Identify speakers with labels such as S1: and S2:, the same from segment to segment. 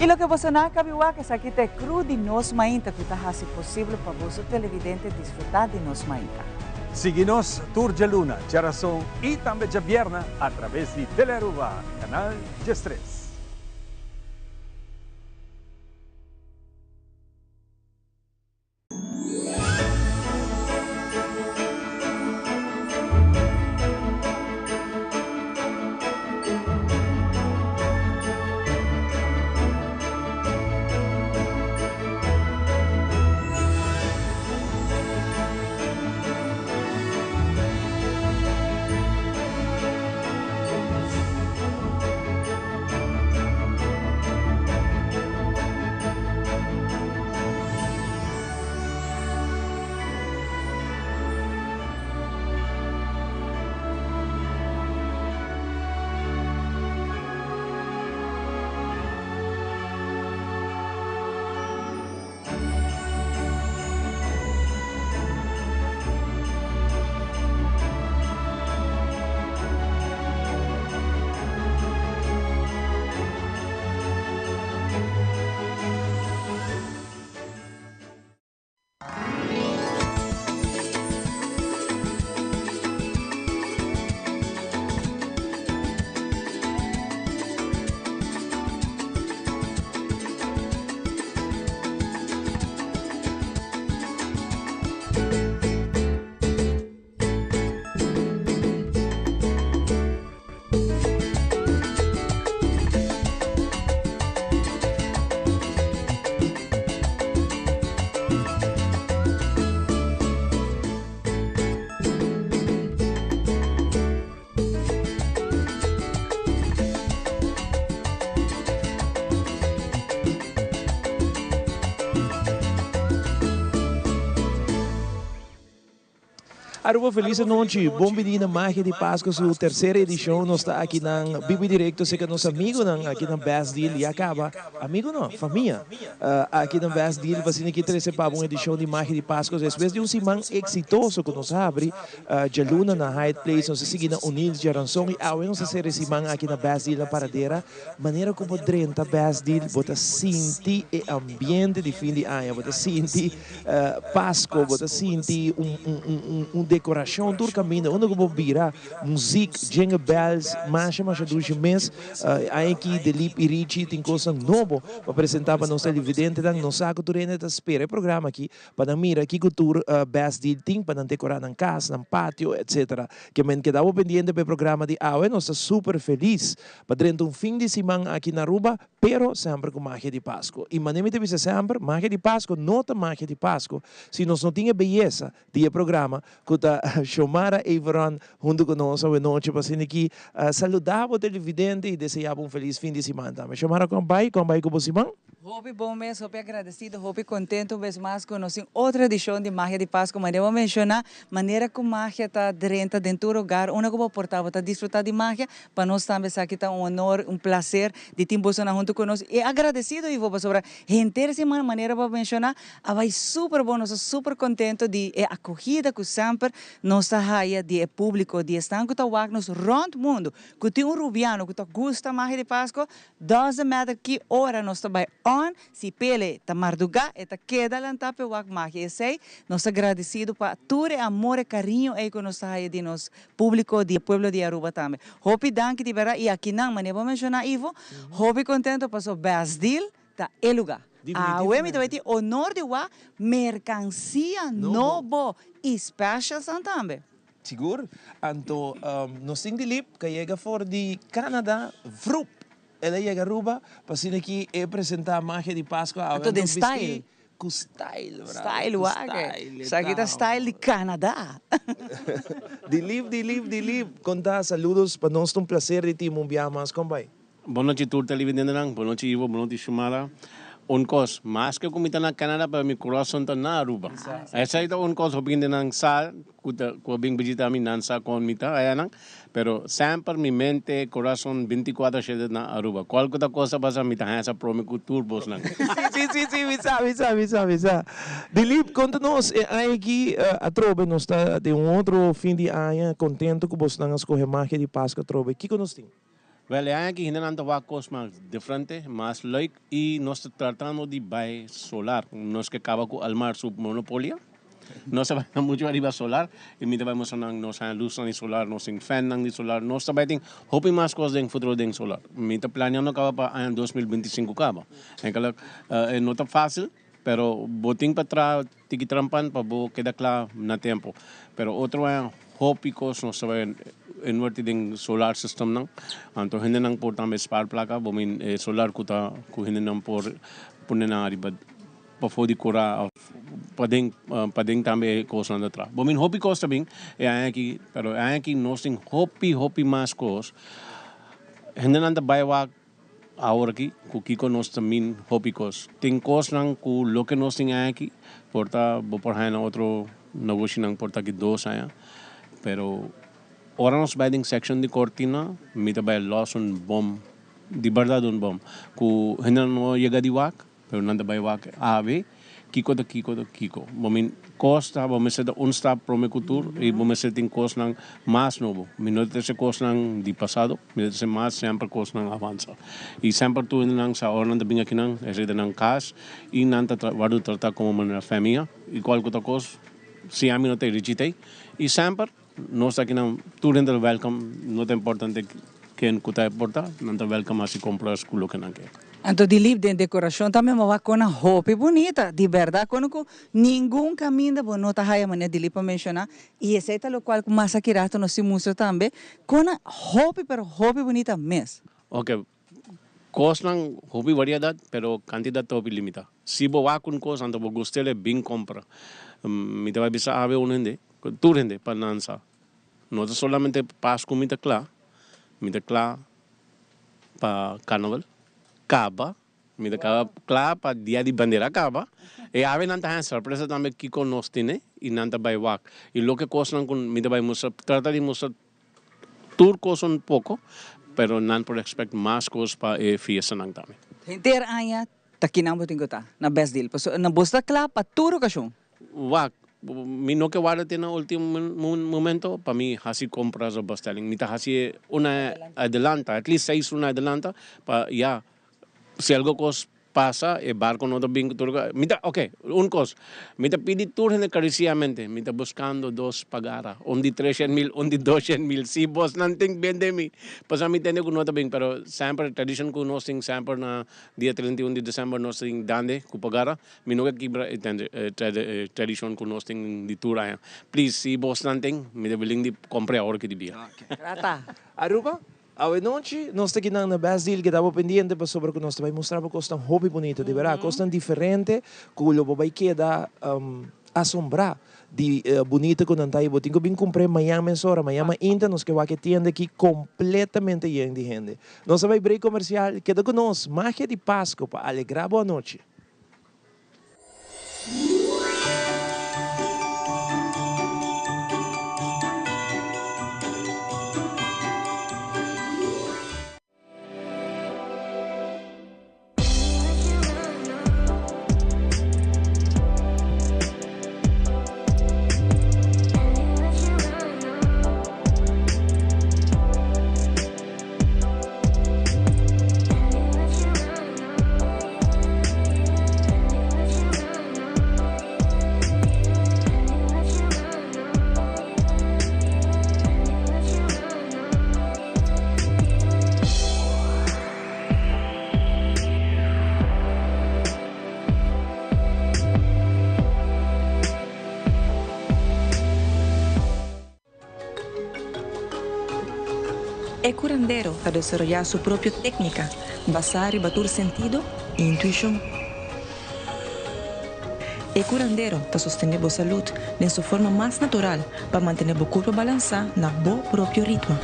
S1: Y loke boso nan a cabi wak esaki ta e crew di Nos Mainta cu ta haci posibel pa boso televidente disfruta di Nos Mainta.
S2: Sigui nos tur djaluna, djarason y tambe djabierna a traves di Telearuba, canal 13.
S3: Aruba feliz anochi, bon bini na Magia di Pasco su tercera edicion, nos ta aki nan bibo y directo cerca nos amigonan aki na Best Deal ya caba, amigo no, famia, aki na Best Deal pa asina ki trece pa bo un edicion di Magia di Pasco despues di un siman exitoso cu nos habri djaluna na Hyatt Place, nos a sigui na O'Neill's djaranson y awe nos a cera e siman aki na Best Deal na Paradera. Manera ku bo drenta Best Deal bo ta sinti e ambiente di fin di aña, bo ta sinti Pasko, bo ta sinti un dekorashon tur kaminda. Unda ku bo bira muzik, jingle bells, masha masha dushi mes. Aña aki Delip i Richie tin kosnan nobo pa presenta pa nos televidentenan. Nos sa ku tur hende ta spera e programa aki pa nan mira kiko tur Best Deal tin pa nan dekorá nan kas, nan patio, etcetera. Ke men keda bo pendiente pa e programa di awe. Nos ta super felis Pa drenta un fin di siman aki na Aruba, pero semper cu magia di Pasco. Y manera mi ta bisa semper, magia di Pasco no ta magia di Pasco si nos no tin e beyesa di e programa cu ta Xiomara Everon hunto cu nos awenochi pa asina aki saluda bo televidente y desea bo un feliz fin di siman tambe. Xiomara, con bay? Con bay cu bo siman?
S1: Hopi bon mes, hopi agradecido, hopi contento un bes mas cu nos tin otro edicion di Magia di Pasco. Manera bo a menciona, manera cu magia ta drenta den tur hogar, unda cu bo por ta, bo ta disfruta di magia. Pa nos tambe esaki ta un honor, un placer di tin bosonan hunto cu nos y agradecido Ivo pasobra henter siman manera bo a menciona a bay super bon, nos ta super contento di e acogida cu semper nos ta haya di e publico, di esnan cu ta wak nos rond mundo, cu tin un Rubiano cu ta gusta Magia di Pasco, doesn't matter ki ora nos ta bay on, Si Pele ta mardugá, e ta keda lantá p'e wak magia. Esei, nos ta gradisido pa tur e amor, e kariño ei ku nos ta haya di nos públiko, di e pueblo di Aruba tambe. Hopi danki di bèrdat i akinan, manera bo a menshoná Ivo, hopi kontento pasobra Best Deal ta e lugá. Awe mi ta bai tin honor di wak merkansia nobo i specialsnan tambe.
S3: Sigur. Anto nos tin Dilip ku a yega for di Canada, vroep! El a yega Aruba pa asina ki e presenta Magia di Pascua awe
S1: Anto den
S3: bisti
S1: style.
S3: cu style brother.
S1: Style
S3: Cu
S1: wak.
S3: style
S1: Esaki ta style di Canada.
S3: Dilip Dilip Dilip con ta saludos pa nos ta un placer di tin un bia mas con bay.
S4: Bon nochi tur televidentenan, bon nochi Ivo, bon nochi Shumara. Un cos, maske cu mi ta na Canada pero mi corazon ta na Aruba. Esey ta un cos hopi hendenan sa cu ta cu a bin bishita mi nan sa con mi ta ayanan. Pero semper mi mente, corazon binticuatro shete na Aruba. Cual cu ta cosa pasa mi ta haña sa prome cu tur bosnan.
S3: Si, si, si, mi sa, mi sa, mi sa, mi sa. Dilip, conta nos, e aña aki atrobe nos ta den un otro fin di aña contento cu bosnan a scoge Magia di Pascua atrobe. Kico nos tin?
S4: Wel, e aña aki hendenan ta wak kos mas diferente, mas leuk i nos ta tratando di bai solar. Nos ke kaba ku Almar su monopolia. Nos ta bai muchu ariba solar i mi ta bai mustra nan nos haña lusnan di solar, nos tin fannan di solar. Nos ta bai tin hopi mas kos den futuro den solar. Mi ta planeando kaba pa aña 2025 kaba. Enkele e no ta fácil, pero bo tin pa traha tiki trampan pa bo keda kla na tempo. Pero otro aña hopi kos nos ta bai inverti den solar systemnan. Anto hendenan por tambe spaar plaka. Bo min e solar ku ta ku hendenan por pone nan ariba pafó di kura òf paden paden tambe e kosnan ta traha. Bo min hopi kos ta bin e aña aki, pero e aña aki nos tin hopi hopi mas kos. Hendenan ta bai wak Awor aki ku kiko nos ta min hopi kos. Tin kosnan ku loke nos tin aña aki por ta bo por haña na otro negoshinan por ta aki dos aña. Pero ora nos bai den section di kortina mi ta bai los un bom, di berdad un bom, ku hendenan no yega di wak. Pero nan ta bai wak awe, kiko ta kiko ta kiko. Bo min kos ta, bo mester ta un stap prome ku tur i bo mester tin kosnan mas nobo. Mi no ta trese kosnan di pasado, mi ta trese mas semper kosnan avansa. I semper tur hendenan sa ora nan ta bin akinan, esei ta nan kas i nan ta wòrdu tratá komo manera famia i kualke otro kos, si ami no ta e richitei. I semper Nos akinan tur hende ta welcome, no ta importante ken ku ta porta, nan ta welcome hasi compras ku loke nan ke.
S1: Anto di lip den decoracion tambe bo wak con a hopi bunita, di berdad con cu ningun caminda bo no ta haya manera di lip a menciona y esey ta locual cu mas aki rato nos tin mustra tambe con a hopi pero hopi bunita mes.
S4: Ok, cosnan hopi variedad pero cantidad ta hopi limita. Si bo wak un cos anto bo gust'el bin compra. Mi ta bay bisa awe un hende, tur hende pa nan sa no ta solamente Pascu mi ta cla, mi ta cla pa Carnaval caba, mi ta caba cla pa Dia di Bandera caba y awe nan ta haña sorpresa tambe kico nos tene y nan ta bay wak y loke cosnan cu mi ta bay mustra trata di mustra Tur cos un poco, pero nan por expect mas cos pa e fiestanan tambe.
S1: Henter aña ta kinan bo tin cu ta na Best Deal, pasobra nan bo sta cla pa tur ocasion.
S4: Wak, mi no ke warda te na ultimo momento pa mi haci compras of bestelling. Mi ta haci una adelanta, at least seis luna adelanta pa ya si algo cos Pasa, e barco no ta bin cu tur Mi ta, ok, un cos, mi ta pidi tur hende cariciamente, mi ta buscando dos pagara, un di treshen mil, un di doshen mil, si bosnan tin bende mi, pasobra mi tende cu no ta bin, pero semper, tradicion cu nos tin semper na dia 31 di december nos tin dande cu pagara, mi no ke kibra e tradicion cu nos tin di tur aña. Please, si bosnan tin, mi ta willing di compra awor ki di bia.
S1: Trata.
S3: Aruba? Awe nochi nos ta kinan na Best Deal keda bo pendiente pasobra ku nos ta bai mustra bo kosnan hopi bunita di berdad kosnan diferente ku lo bo bai keda asombrá di bunita ku nan ta i bo tin ku bin kumpr'é mañan mesora mañan mainta nos ke wak e tienda aki kompletamente yen di hende nos ta bai break komersial keda ku nos magia di Pasko pa alegrá bo anochi.
S5: E curandero ta desaroyá su propio técnica basá riba tur sentido i intuishon. E curandero ta sostené bo salud den su forma mas natural pa mantené bo curpa balansá na bo propio ritmo.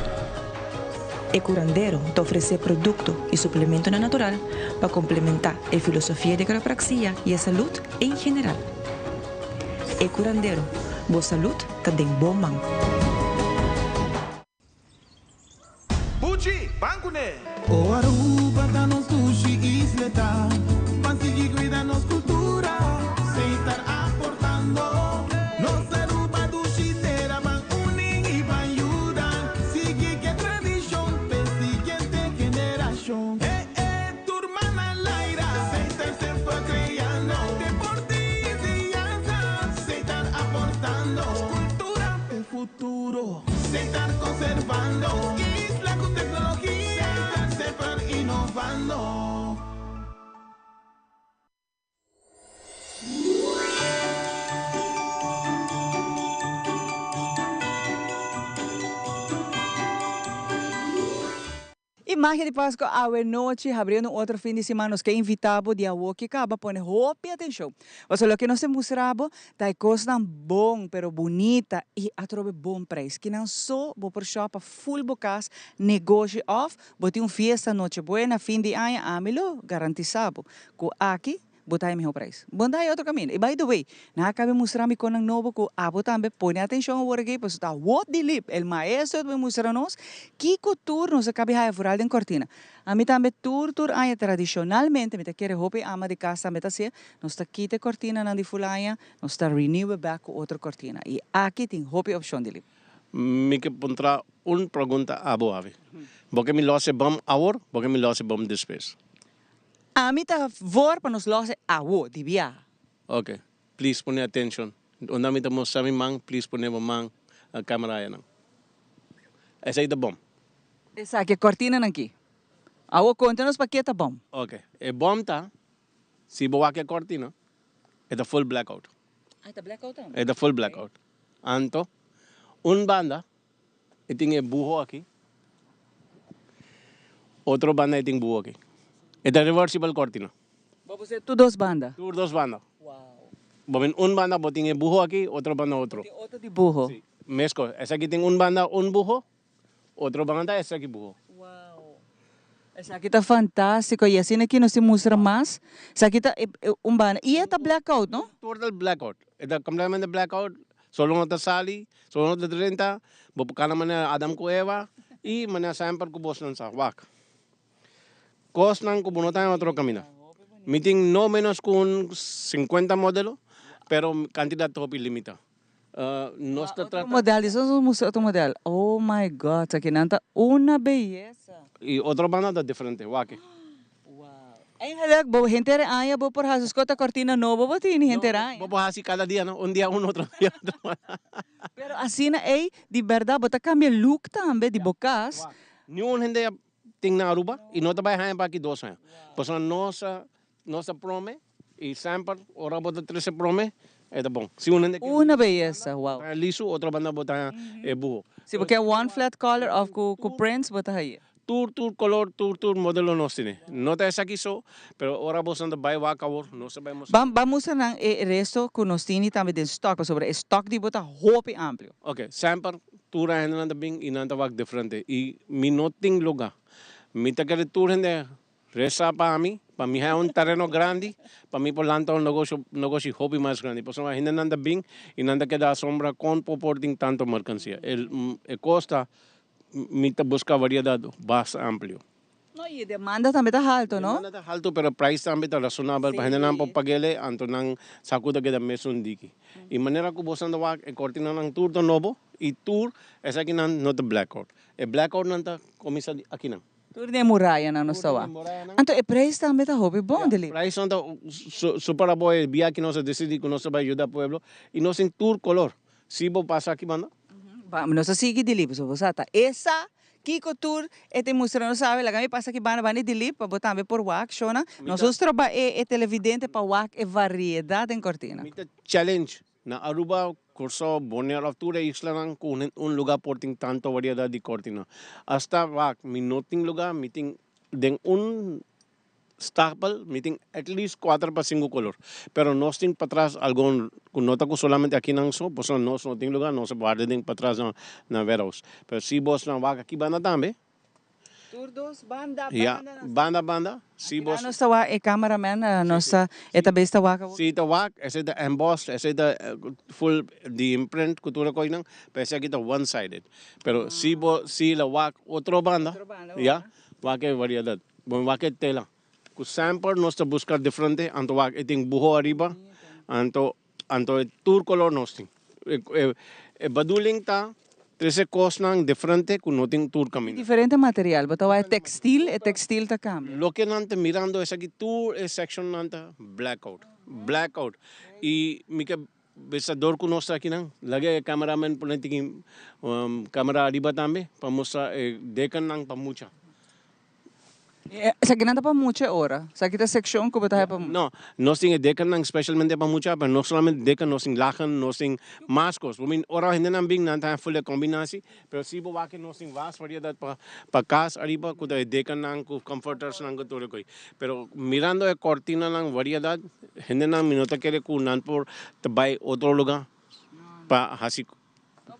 S5: E curandero ta ofresé producto i suplementonan natural pa complementá e filosofia di quiropraxia i e salud en general. E curandero, bo salud ta den bo man.
S6: Buchi, ban kuné!
S7: O Aruba ta nos dushi isleta, ban sigui cuida nos cultura, Setar aportando. Nos Aruba dushi tera, ban uni y ban yuda, sigui ke tradicion p'e siguiente. innovando. Cultura p'e futuro. Setar conservando. Isla cu tecnologia. Setar semper innovando.
S1: E magia di Pasco awe nochi habriendo un otro fin di siman nos ke invita bo di awoki kaba pone hopi atencion pasobra loke nos te mustra bo ta e cosnan bon pero bunita y atrobe bon prijs kinan so bo por shop pa full bo cas negoshi of bo tin un fiesta noche buena fin di aña ami lo garantisa bo cu aki Bo ta e mihó prijs. Bo no ta haya otro kaminda. I by the way, nan a kabe mustra mi konnan nobo ku abo tambe pone atenshon awor aki pasobra ta wot di lip. El maestro ta bin mustra nos kiko tur nos a kabe haya foral den kortina. Ami tambe tur tur aña tradishonalmente mi ta kere hopi ama di kas tambe ta hasié, nos ta kita e kortinanan di ful aña, nos ta renew e bek ku otro kortina. I aki tin hopi opshon di lip.
S4: Mi ke puntra un pregunta abo awe. Bo ke mi lòs e bòm awor, bo ke mi lòs e bòm despues?
S1: Ami ta voor pa nos los e awo di biaha.
S4: Ok, please pone atencion. Unda mi ta mostra mi man, please pone bo man na camera ayanan. Esey ta bom.
S1: Esaki e cortinanan ki. Awo conta nos pakie ta bom.
S4: Ok, e bom ta, si bo wak e cortina, e ta full blackout.
S1: Ah, e ta blackout tambe?
S4: E ta full blackout. Anto, un banda E tin e buho aki. Otro banda e tin buho aki. E ta reversible cortina.
S1: Bo por ser tur dos banda?
S4: Tur dos banda. Wow. Bo bin un banda bo tin e buho aki, otro banda otro.
S1: Tin otro di buho?
S4: Si. Mescos. Esaki tin un banda un buho, otro banda esaki buho.
S1: Wow. Esaki ta fantastico y asina aki nos tin mustra mas. Esaki ta un banda y e ta blackout no?
S4: Total blackout. E ta completamente blackout. Solo no ta sali, solo no ta drenta, bo por cana manera Adam cu Eva y manera semper cu bosnan sa. Wak. Cosnan cu bo no ta den otro camina. Mi tin no menos cu un cincuenta modelo, pero cantidad ta hopi limita. Nos ta trata.
S1: Otro model, disa nos mustra otro model. Oh my God, esakinan ta una beyesa.
S4: Y otro banda ta diferente, wak.
S1: Eigenlijk bo henter e aña bo por hasi skota kortina nobo bo tini henter aña.
S4: Bo por hasi kada dia no, un dia un otro dia otro.
S1: Pero asina ey di berdad bo ta cambia look tambe di bo cas.
S4: Niun hende tin na Aruba y no ta bay haña pa aki dos aña. Pasobra nos a nos a prome y semper ora bo ta trece prome e ta bon. Si un hende
S1: kier Una beyesa, wow.
S4: liso otro banda bo ta haña e buho.
S1: Si bo kier one flat color of cu prints bo ta haye.
S4: Tur tur color, tur tur modelo nos tene. No ta esaki so, pero ora boso ta bay wak awor, nos ta bay mustra.
S1: Ban ban mustra nan e resto cu nos tini tambe den stock, pasobra e stock di bo ta hopi amplio.
S4: Ok, semper tur a hendenan ta bin y nan ta wak diferente y mi no tin luga. Mi ta kere tur hende resa pa mi, pa mi haya un tereno grandi, pa mi por lanta un negocio, negoshi hopi mas grandi. Pasobra hendenan ta bin y nan ta keda asombra con por por tin tanto mercancia. E cos ta Mi ta busca variedad basta amplio.
S1: No, y e demanda tambe ta halto, no?
S4: Demanda ta halto, pero prijs tambe ta razonabel pa hendenan por pag'ele, anto nan sa cu ta keda mesun diki. Y manera cu boso ta wak, e cortinanan tur ta nobo y tur esakinan no ta blackout. E blackoutnan ta cuminsa di akinan.
S1: Tur den e murayanan nos ta wak. Anto e prijs tambe ta hopi bon, Dilip.
S4: Ya, prijsnan ta super abo. E bia aki nos a decidi cu nos ta bay yuda pueblo y nos tin tur color. Si bo pasa aki banda.
S1: Ba, nos a sigui Dilip, pasobra bo sa ta e sa kiko tur e ta mustra nos sabe, laga mi pasa aki banda banda di Dilip pa bo tambe por wak shona. Nos a stroba e e televidente pa wak e variedad den cortina.
S4: Mi ta challenge na Aruba, Corsou, Bonaire of tur e islanan cu un lugar por tin tanto variedad di cortina. Hasta wak mi no tin lugar, mi tin den un Stapel, mi tin at least cuater pa cinco color. Pero nos tin patras algun cu no ta cu solamente akinan so, pasobra nos no tin lugar, nos a warda den patras na warehouse. Pero si bos nan wak aki banda tambe.
S1: Tur dos banda,
S4: Ya,
S1: banda nan.
S4: banda, banda. Si bos.
S1: Aki nos ta wak e cameraman, nos ta, e ta bes ta wak awor.
S4: Si ta wak, esey ta embossed, esey ta full di imprint cu tur e coinan, pero esey aki ta one sided. Pero si bo, si la wak otro banda,
S1: Otro banda,
S4: ya, wak e variedad. Bon wak e tela ku semper nos ta buska diferente anto wak e tin buho ariba anto anto e tur kolor nos tin e bedoeling ta trese kosnan diferente ku no tin tur kaminda.
S1: Diferente material bo ta wak e tekstil e tekstil ta kambia.
S4: Loke nan ta mirando esaki tur e sekshonnan ta blackout blackout i mi ke. Bisa dor ku nos ta akinan, laga e cameraman pone tiki camera ariba tambe pa mustra e dekennan pa mucha.
S1: Esakinan ta pa mucha e ora? Esaki ta sekshon ku bo ta haya pa mucha?
S4: No, nos tin e dekennan specialmente pa mucha, pero no solamente deken, nos tin laken, nos tin mas kos. Bo min ora hendenan bin nan ta haya full e kombinasi, pero si bo wak nos tin vas variedat pa pa kas ariba ku ta e dekennan ku comfortersnan ku tur e kos. Pero mirando e kortinanan variedat, hendenan mi no ta kere ku nan por ta bai otro luga pa hasi.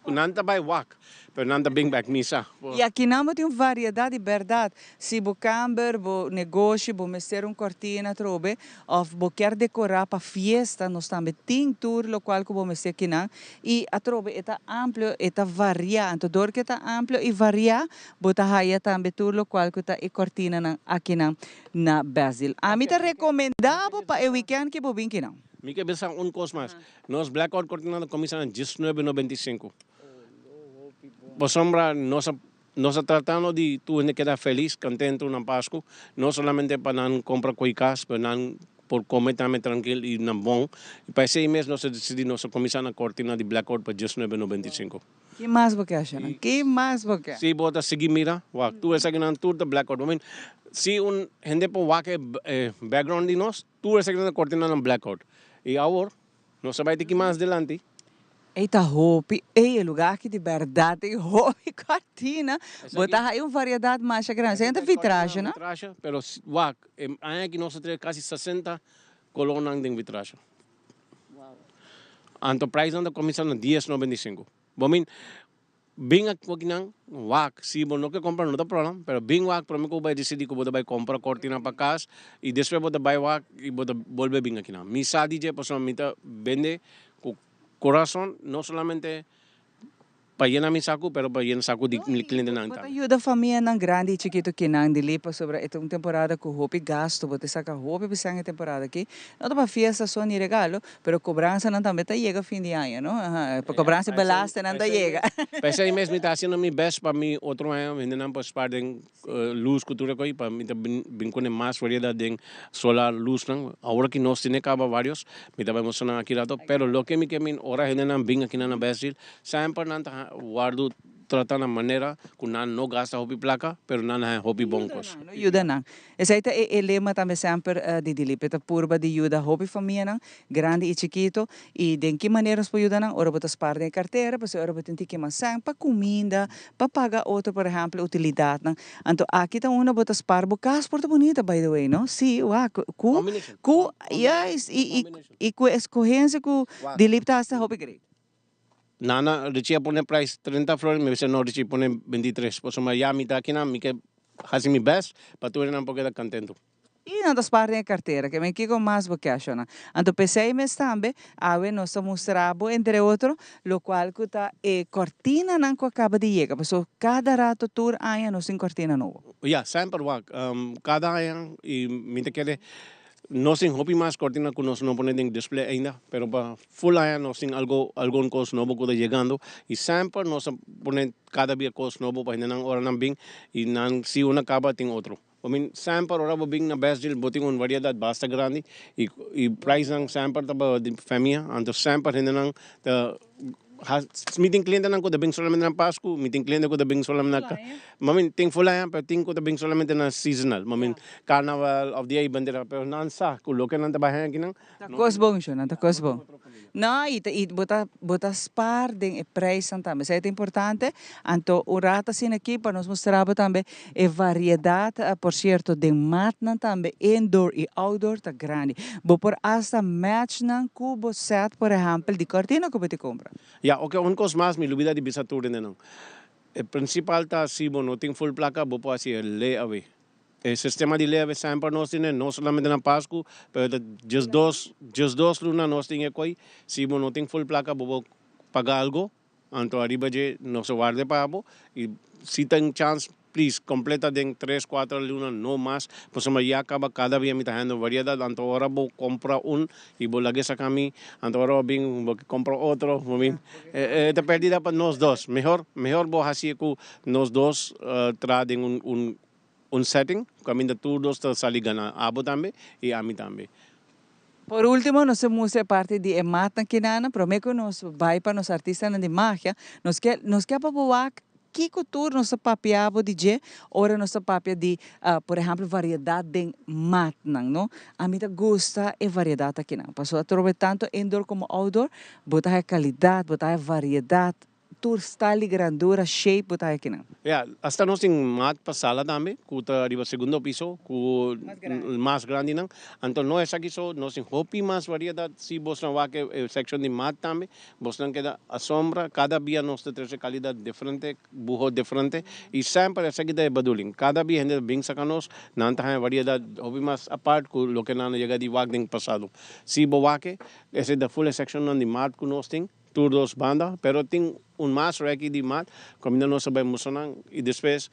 S4: Nan ta bai wak, pero nan ta bin bek misa.
S1: I akinan bo tin un variedat di bèrdat. Si bo kamber, bo negoshi, bo mester un kortina atrobe òf bo kier dekorá pa fiesta, nos tambe tin tur lokual ku bo mester akinan. I atrobe e ta amplio, e ta variá. Anto dor ku e ta amplio i variá, bo ta haya tambe tur lokual ku ta e kortinanan akinan na Best Deal. Ami ta rekomendá bo pa e wikènt ku bo bin kinan.
S4: Mi ke bisa un kos mas. Nos blackout cortina ta cuminsa na 1995. Pasobra nos a nos a tratando di tur hende keda felis, contento na Pascu, no solamente pa nan compra coy cas, pero nan por come tambe trankil y nan bon. Y pa esey mes nos a dicidi nos a cuminsa na cortina di blackout pa 1995.
S1: Ki mas bo ke haci nan? Ki mas bo ke?
S4: Si bo ta sigui mira, wak, tur esakinan tur ta blackout. I mean, si un hende por wak e background di nos, Tur esaki ta cortina nan blackout. Y awor, nos a bay tiki mas dilanti.
S1: Ey ta hopi, ey e lugar aki di berdad tin hopi cortina. Bo ta haya un variedad masha grandi. Esaki ta vitrage, no?
S4: Vitrage, pero wak, e aña aki nos a trae casi 60 colornan den vitrage. Anto prijsnan ta cuminsa na dies noventa y cinco. Bo min, Bin akinan wak, si bo no ke kompra no ta problem, pero bin wak prome ku bo bai disidi ku bo ta bai kompra kortina pa kas i despues bo ta bai wak i bo ta bolbe bin akinan. Mi sa di dje pasobra mi ta bende ku kurason no solamente pa yena mi saku pero pa yena saku di mi klientenan
S1: Bo ta
S4: tambe.
S1: yuda famianan grandi i chikitu kinan di li pasobra e ta un temporada ku hopi gasto, bo ta saka hopi bisan e temporada aki, no ta pa fiesta so ni regalo, Pero cobransanan tambe ta yega fin di aña, no? Aha, cobransa y belastenan ta yega.
S4: P'esei mes mi ta haciendo mi best pa mi otro aña hendenan por spaar den luz cu tur e coy pa mi ta bin cune mas variedad den solar luznan. Awor aki nos tene caba varios, mi ta bay mustra nan aki rato, pero loke mi ke min ora hendenan bin aki nan na Best Deal, semper nan ta wardo trata na manera cu nan no gasta hopi placa, pero nan haña hopi bon cos.
S1: No yuda nan. Esei ta e lema tambe semper di Dilip. E ta purba di yuda hopi famianan, grandi i chikito, i den ki manera nos por yuda nan? Ora bo ta spar den e kartera, pasobra ora bo tin tiki mas sèn pa kuminda, pa paga otro, por ehèmpel, utilidatnan. Anto aki ta unda bo ta spar bo kas por ta bunita by the way, no? Sí, wak, ku, ku, yes, i, i, i ku e eskohensia ku Dilip ta hasi ta hopi great.
S4: Nana, Richie a pone prijs 30 florin, mi bisa no Richie pone 23, pasobra ya mi ta akinan, mi ke hasi mi best pa tur nan por keda contento.
S1: I nan ta spar den e kartera, ke men kiko mas bo ke ashonan. Anto p'esei mes tambe, awe nos ta mustra bo entre otro lokual ku ta e kortinanan ku a kaba di yega, pasobra kada rato tur aña nos tin kortina nobo.
S4: Ya, semper wak, kada aña i mi ta kere Nos tin hopi mas cortina cu nos no pone den display ainda, pero pa full aña nos tin algo algun cos nobo cu ta yegando y semper nos ta pone cada bia cos nobo pa hendenan ora nan bin y nan si una caba tin otro. I mean semper ora bo bin na Best Deal bo tin un variedad basta grandi y y prijsnan semper ta pa di famia anto semper hendenan ta Mi tin clientenan cu ta bin solamente na Pascu, mi tin cliente cu ta bin solamente na, mamin tin full aña pero tin cu ta bin solamente na seasonal, mamin carnaval of dia di bandera, pero nan sa cu loke nan ta bay haña akinan.
S1: Ta cos bon sho, nan ta cos bon. No, y ta y bo ta bo ta spaar den e prijsnan tambe, esey ta importante. Anto un rato asina aki pa nos mustra bo tambe e variedad, por cierto den matnan tambe indoor y outdoor ta grandi. Bo por hasta match nan cu bo set por ehempel di cortina cu bo tin cumpra.
S4: Ya, oke, un cos mas mi lubida di bisa tur den nan. E principal ta si bo no tin full placa bo por haci e layaway. E sistema di layaway semper nos tene, no solamente na Pascu, pero ta 12, 12 luna nos tin e coy. Si bo no tin full placa bo por paga algo. Anto ariba dje nos a warda pa bo y si tin chance please completa den tres cuatro luna no mas pasobra ya caba cada bia mi ta hendo variedad anto ora bo compra un y bo laga esaki ami anto ora bo bin bo ke compra otro bo bin e ta perdida pa nos dos mehor mehor bo haci cu nos dos traha den un un setting caminda tur dos ta sali gana abo tambe y ami tambe.
S1: Por ultimo, nos ta mustra e parti di e matnan kinana, prome cu nos bay pa nos artistanan di magia, nos ke nos ke pa bo wak kico tur nos ta papia bo di dje ora nos ta papia di, por ehempel, variedad den matnan, no? Ami ta gusta e variedad akinan, pasobra atrobe tanto indoor como outdoor, bo ta haya calidad, bo ta haya variedad. Tur style di grandura, shape bo ta akinan.
S4: Ya, hasta nos tin mat pa sala tambe cu ta riba segundo piso cu mas grandinan. Anto no esaki so, nos tin hopi mas variedad. Si bosnan wak e seccion di mat tambe, bosnan keda asombra. Cada bia nos ta trece calidad diferente, buho diferente y semper esaki ta e bedoeling. Cada bia hende ta bin saca nos, nan ta haña variedad hopi mas apart cu loke nan a yega di wak den pasado. Si bo wak e, esey ta full e seccionnan di mat cu nos tin. Tur dos banda, pero tin un mas reki di mat kaminda nos a bai mustra nan i despues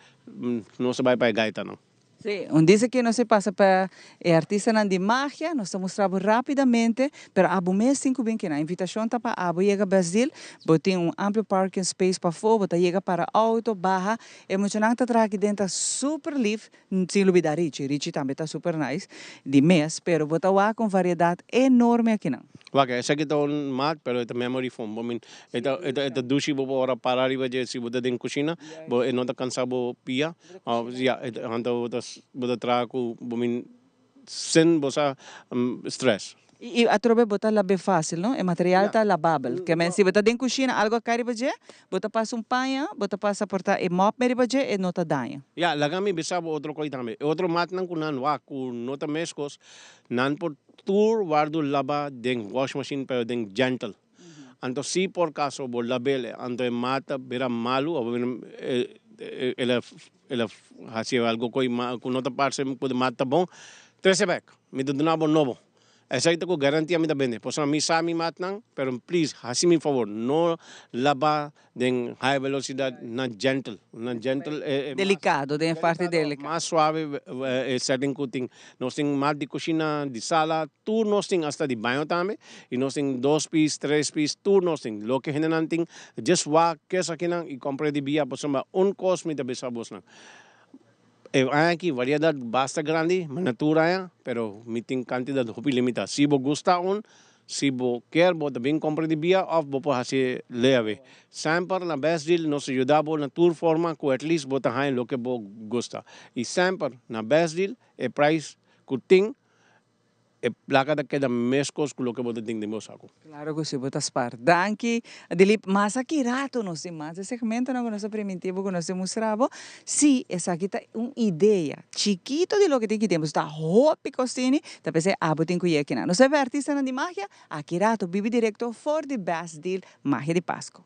S4: nos a bai pa e gaitanan.
S1: Sí, un dice ke nos a pasa pa e artistanan di magia, nos ta mustra bo rapidamente, pero abo mes tin ku bin kinan. Invitashon ta pa abo yega Best Deal, bo tin un amplio parking space pafó, bo ta yega para auto, baha, e muchanan ta traha aki den ta super lif, sin lubida Richie, Richie tambe ta super nice di mes, pero bo ta wak un variedad enorme akinan.
S4: Wak, esaki ta un mat, pero e ta memory foam. Bo min, e ta, e ta, e ta dushi bo por ora para riba dje si bo ta den kushina, bo e no ta kansa bo pia. Ya, e ta, anto bo ta, bo ta traha ku bo min sin bo sa stress.
S1: I atrobe bo ta lab'é fácil, no? E material ta lababel. Ke men si bo ta den kushina, algo a kai riba dje, bo ta pasa un paña, bo ta pasa por ta e mòp me riba dje, e no ta daña.
S4: Ya, laga mi bisa bo otro kos tambe. E otro matnan ku nan wak ku no ta meskos, nan por tur wòrdu laba den wash machine pero den gentle. Anto si por kaso bo lab'el anto e mat ta bira malu òf el a el a hasi algo ku no ta parse ku e mat ta bon, trese bèk. Mi ta duna bo nobo. Esaki ta ku garantia mi ta bende. Pasobra mi sa mi matnan, pero please hasi mi favor, no laba den high velocidad, na gentle, na gentle e mas.
S1: Delicado, den e parti delicado.
S4: Mas suave e setting ku tin. Nos tin mat di kushina, di sala, tur nos tin, hasta di baño tambe. I nos tin dos piece, tres piece, tur nos tin. Loke hendenan tin, just wak kes akinan i kompra di bia, pasobra un kos mi ta bisa bosnan. E aña aki variedad basta grandi, ma na tur aña, pero mi tin cantidad hopi limita. Si bo gusta un, si bo kier bo ta bin compra di bia of bo por haci leve. Semper na Best Deal nos ta yuda bo na tur forma cu at least bo ta haña loke bo gusta. Y semper na Best Deal e prijs cu tin E plaka ta keda meskos ku loke bo ta tin den bo saku.
S1: Klaro ku si, bo ta spar. Danki, Dilip. Mas aki rato nos tin mas e segmentonan ku nos a primintí bo ku nos tin mustra bo. Sí, esaki ta un idea chikito di loke tin ki tin. Pasobra ta hopi kos tini, ta p'esei abo tin ku yega kinan. Nos ta artistanan di magia, aki rato bibi direkto for di Best Deal Magia di Pasco.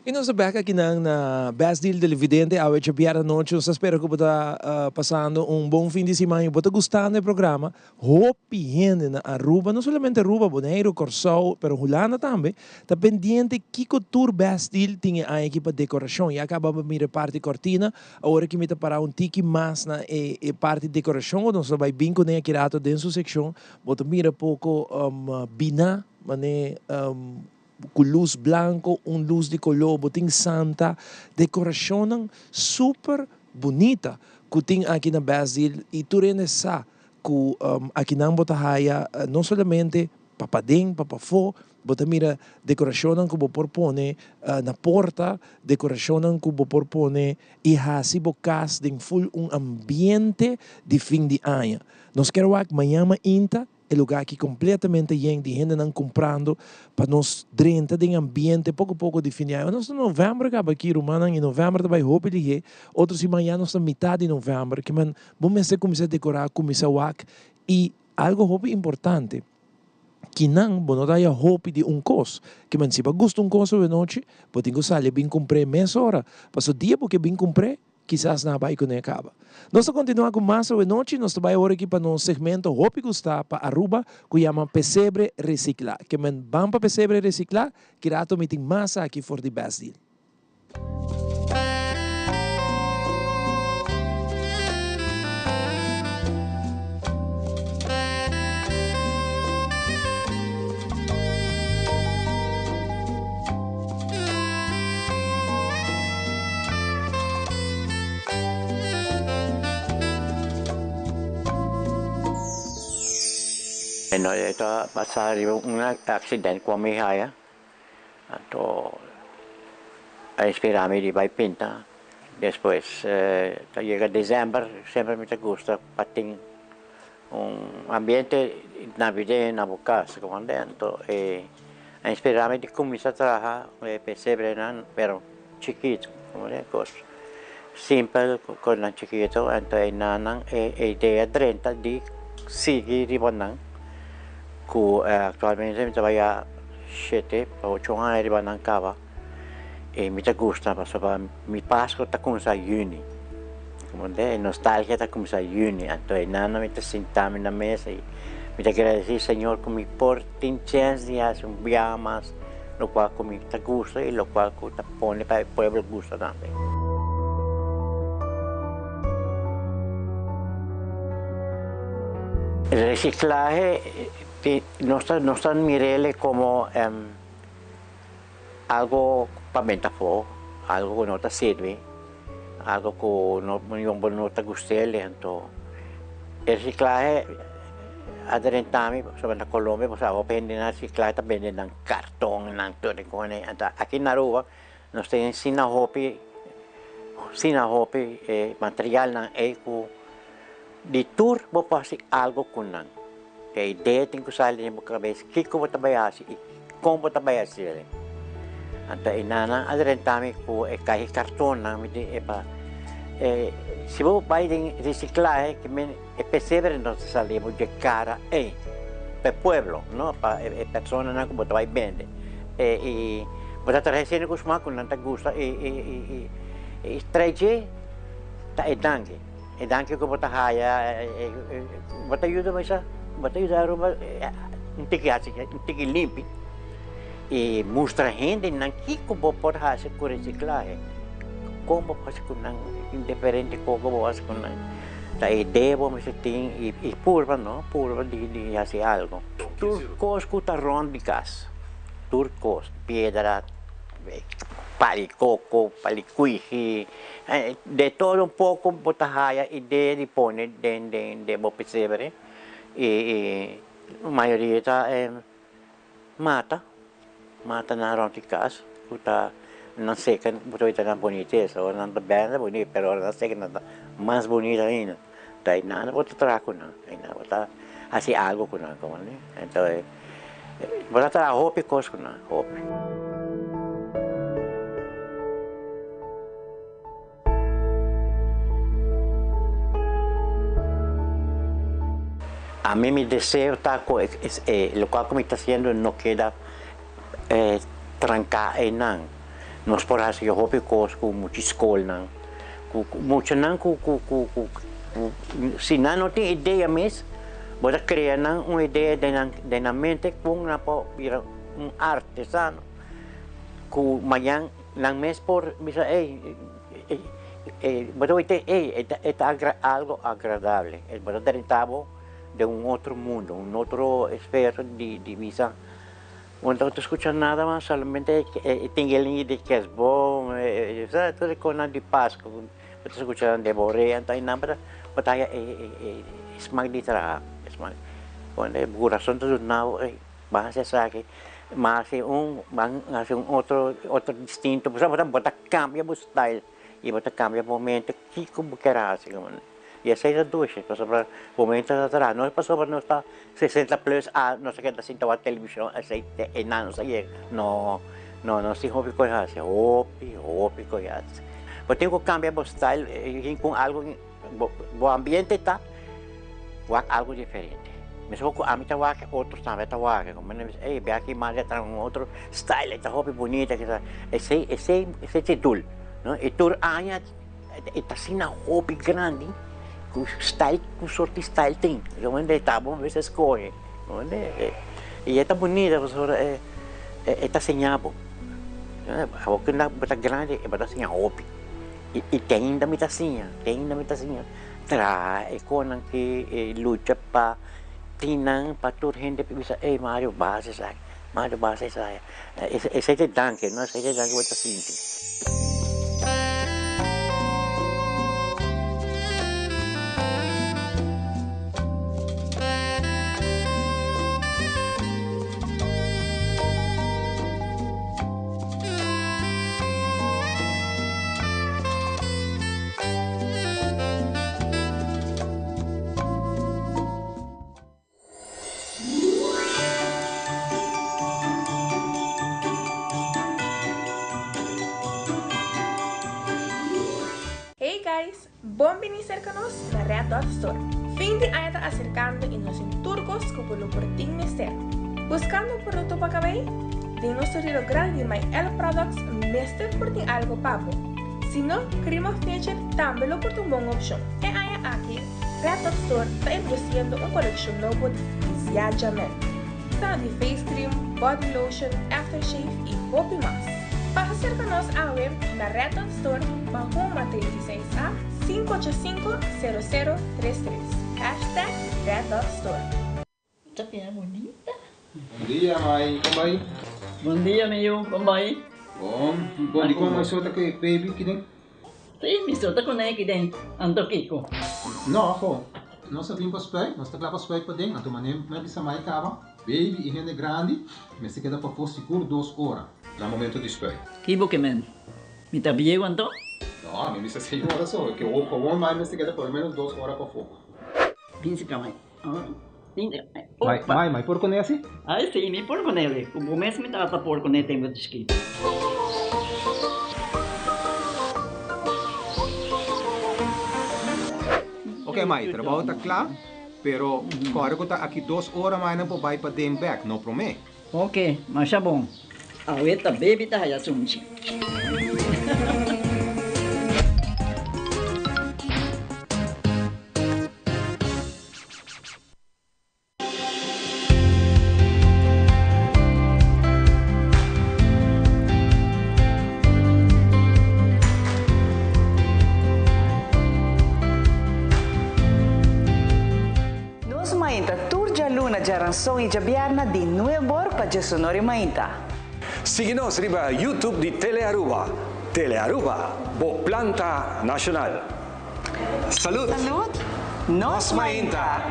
S3: Y nos ta bek akinan na Best Deal Televidente awe djabièrnè anochi. Nos ta spera ku bo ta pasando un bon fin di siman y bo ta gustando e programa. Hopi hende na Aruba, no solamente Aruba, Boneiru, Kòrsou, pero Hulanda tambe, ta pendiente kiko tur Best Deal tin e aña aki pa dekorashon. Ya kaba bo mira e parti kòrtina, awor aki mi ta para un tiki mas na e e parti dekorashon ku nos ta bai bin kuné aki rato den su sekshon. Bo ta mira poko bina manera Ku lus blanko, un lus di koló, bo tin santa, dekorashonnan super bunita ku tin aki na Best Deal i tur hende sa ku akinan bo ta haya no solamente pa paden, pa pafó, bo ta mira dekorashonnan ku bo por pone na porta, dekorashonnan ku bo por pone i hasi bo kas den ful un ambiente di fin di aña. Nos kier wak mañan mainta E lugar aki completamente yen di hendenan cumprando pa nos drenta den ambiente poco poco di fin di aña. Nos ta november caba aki rumannan y november ta bay hopi lihe. Otro siman ya nos ta mitad di november. Kiman bo mester cuminsa decora, cuminsa wak y algo hopi importante kinan bo no ta haya hopi di un cos. Kiman si bo a gusta un cos awenochi bo tin cu sali bin cumpr'e mesora. Paso dia bo ke bin cumpr'e Kisas nan a bai kuné kaba. Nos ta kontinuá ku mas awenochi. Nos ta bai awor aki pa nos segmento hopi gustá pa Aruba ku yama Pesebre Resiklá. Ke men ban pa Pesebre Resiklá, ki rato mi tin mas aki for di Best Deal.
S6: No e ta pasa riba un accident cu mi haya anto a inspira mi di bay pinta despues ta yega december semper mi ta gusta pa tin un ambiente navideño na bo cas como anto e a inspira mi di cuminsa traha e pesebrenan pero chikito como den cos simpel cosnan chikito anto e nannan e idea drenta di sigui riba nan cu actualmente mi ta bay shete pa ocho aña riba nan caba y mi ta gusta pasobra mi pasco ta cuminsa juni como den e nostalgia ta cuminsa juni anto e nannan mi ta sinta mi na mesa y mi ta agradeci Señor cu mi por tin chens di haci un biaha mas locual cu mi ta gusta y locual cu ta pone pa e pueblo gusta tambe. Reciclahe nos ta nos ta mirele como algo pa benta afo, algo cu no ta sirbi, algo cu no no ta gustele anto e reciclahe a drenta mi pasobra na Colombia bo sa hopi hende na reciclahe ta bende nan carton nan tur e cosnan anto aki na Aruba nos tin asina hopi asina hopi e materialnan ey cu di tur bo por haci algo cu nan. E idea tin cu sali den bo cabes kico bo ta bay haci y con bo ta bay haci el. Anto e nannan a drenta mi cu e caha di cartonnan mi di epa si bo bay den reciclahe ki men e pesebre no ta sali bo dje cara ey pa e pueblo no pa e personanan cu bo ta bay bende y bo ta traha esena cu sma cu nan ta gusta y trae dje ta e danki. E danki ku bo ta haya bo ta yuda mesa bo ta yuda Aruba un tiki hasi un tiki limpi i mustra hendenan kiko bo por hasi ku resiklahe kon bo por hasi ku nan diferente kos ku bo hasi ku nan ta e idea bo mester tin i purba no purba di hasi algo. Tur kos ku ta rònt di kas tur kos piedra pali koko pali kuishi. De todo un poco bo ta haya idea di pone den den bo pesebre y mayoria ta mata, mata nan rond di cas cu ta nan seca bo ta weta nan bonitesa ora nan ta berde bonito pero ora nan seca nan ta mas bonito ainda ta eynan bo ta traha cu nan eynan bo ta haci algo cu nan comprende entonces bo ta traha hopi cos cu nan hopi. Ami mi deseo ta ku e lokual ku mi ta hasiendo no keda tranká einan. Nos por hasi hopi kos ku mucha skolnan, ku muchanan ku ku ku ku si nan no tin idea mes, bo ta krea nan un idea den nan den nan mente kon nan por bira un artesano ku mañan nan mes por bisa ey bo ta wete ey e ta algo agradable, bo ta drenta bo den un otro mundo, un otro esfera di bisa. Bo no ta skucha nada mas, solamente e tingeling di kesboom, sa tur e konan di Pasku bo ta skucha nan den bo orea, anto einan bo ta haya e smak di traha, e smak. Cuando e kurason ta duna bo, ey, ban hasi esaki, ban hasi un, ban hasi un otro, otro distinto, pasobra bo ta kambia bo style i bo ta kambia bo mente kiko bo kier hasi. I esei ta dushi, pasobra bo mente ta traha. No es pasobra nos ta sesenta plus a nos ta keda sinta wak televishon, esei te einan nos a yega. No, no, nos tin hopi kos hasi, hopi, hopi kos hasi. Bo tin ku kambia bo style ku algu, bo ambiente ta wak algu diferente. Mesmo ku ami ta wak, otro tambe ta wak. Como nan bisa, ey, bia aki mas a traha un otro style, e ta hopi bunita, kisa. Esei, esei, esei ta e dul, no? I tur aña. E ta asina hopi grandi ku style ku sorti style tin. Bo ta bo mester skohe. I e ta bunita pasobra e ta siña bo. Awor ku bo ta grandi bo ta siña hopi. I te ainda mi ta siña, te ainda mi ta siña traha e konan ki lucha pa tin nan pa tur hende por bisa ey Mario bo hasi esaki, Mario bo hasi esaki. Esei ta e danki, no? Esei ta e danki ku bo ta sinti.
S8: Hey guys! Bon bini serka nos na Red Dot Store. Fin di aña ta aserkando i nos tin tur kos ku bo lo por tin mester. Buskando un produkto pa kabei? Den nos surtido grandi di My L Products mester por tin algo pa bo. Si no, Cream of Nature tambe lo por ta un bon opshon. E aña aki, Red Dot Store ta introduciendo un coleccion nobo di Ziaja Men. Ta di face cream, body lotion, aftershave y hopi mas. Pasa cerca nos awe na Red Dot Store Mahoma 36 A 585 0033. Hashtag Red Dot Store.
S9: Ta bira bunita.
S10: Bon dia mai, kon bai?
S9: Bon dia mi yu, kon bai?
S10: Bon, bon di kon mai so ta ku e baby kiden?
S9: Si, mi so ta ku ne kiden, anto kiko?
S10: No, ho, nos a bin pa spuit, nos ta kla pa spuit paden, anto mane mi a bisa mai kaba, baby i hende grandi mester keda pafó sigur dos ora na momento di spuit.
S9: Ki bo ke men? Mi ta bieu anto?
S10: No, mi bisa seis ora so, ke gewoon mai mester keda por lo menos dos ora pafó.
S9: Bin si ka mai.
S10: Mai, mai, mai por kuné asi?
S9: Ai si, mi por kuné li. Ku bo mes mi tata por kuné tempu di chikito.
S10: Ok mai, trabou ta kla, pero kòrda ku ta aki dos ora mai nan por bai paden bèk, no promé.
S9: Ok, masha bon. Awe ta baby ta haya sunchi.
S1: Nos mainta tur djaluna, djaranson i djabièrna di nuebor pa djesonor i mainta.
S2: Sigui nos riba YouTube di Telearuba. Telearuba, bo planta nacional. Salud!
S1: Salud! Nos mainta!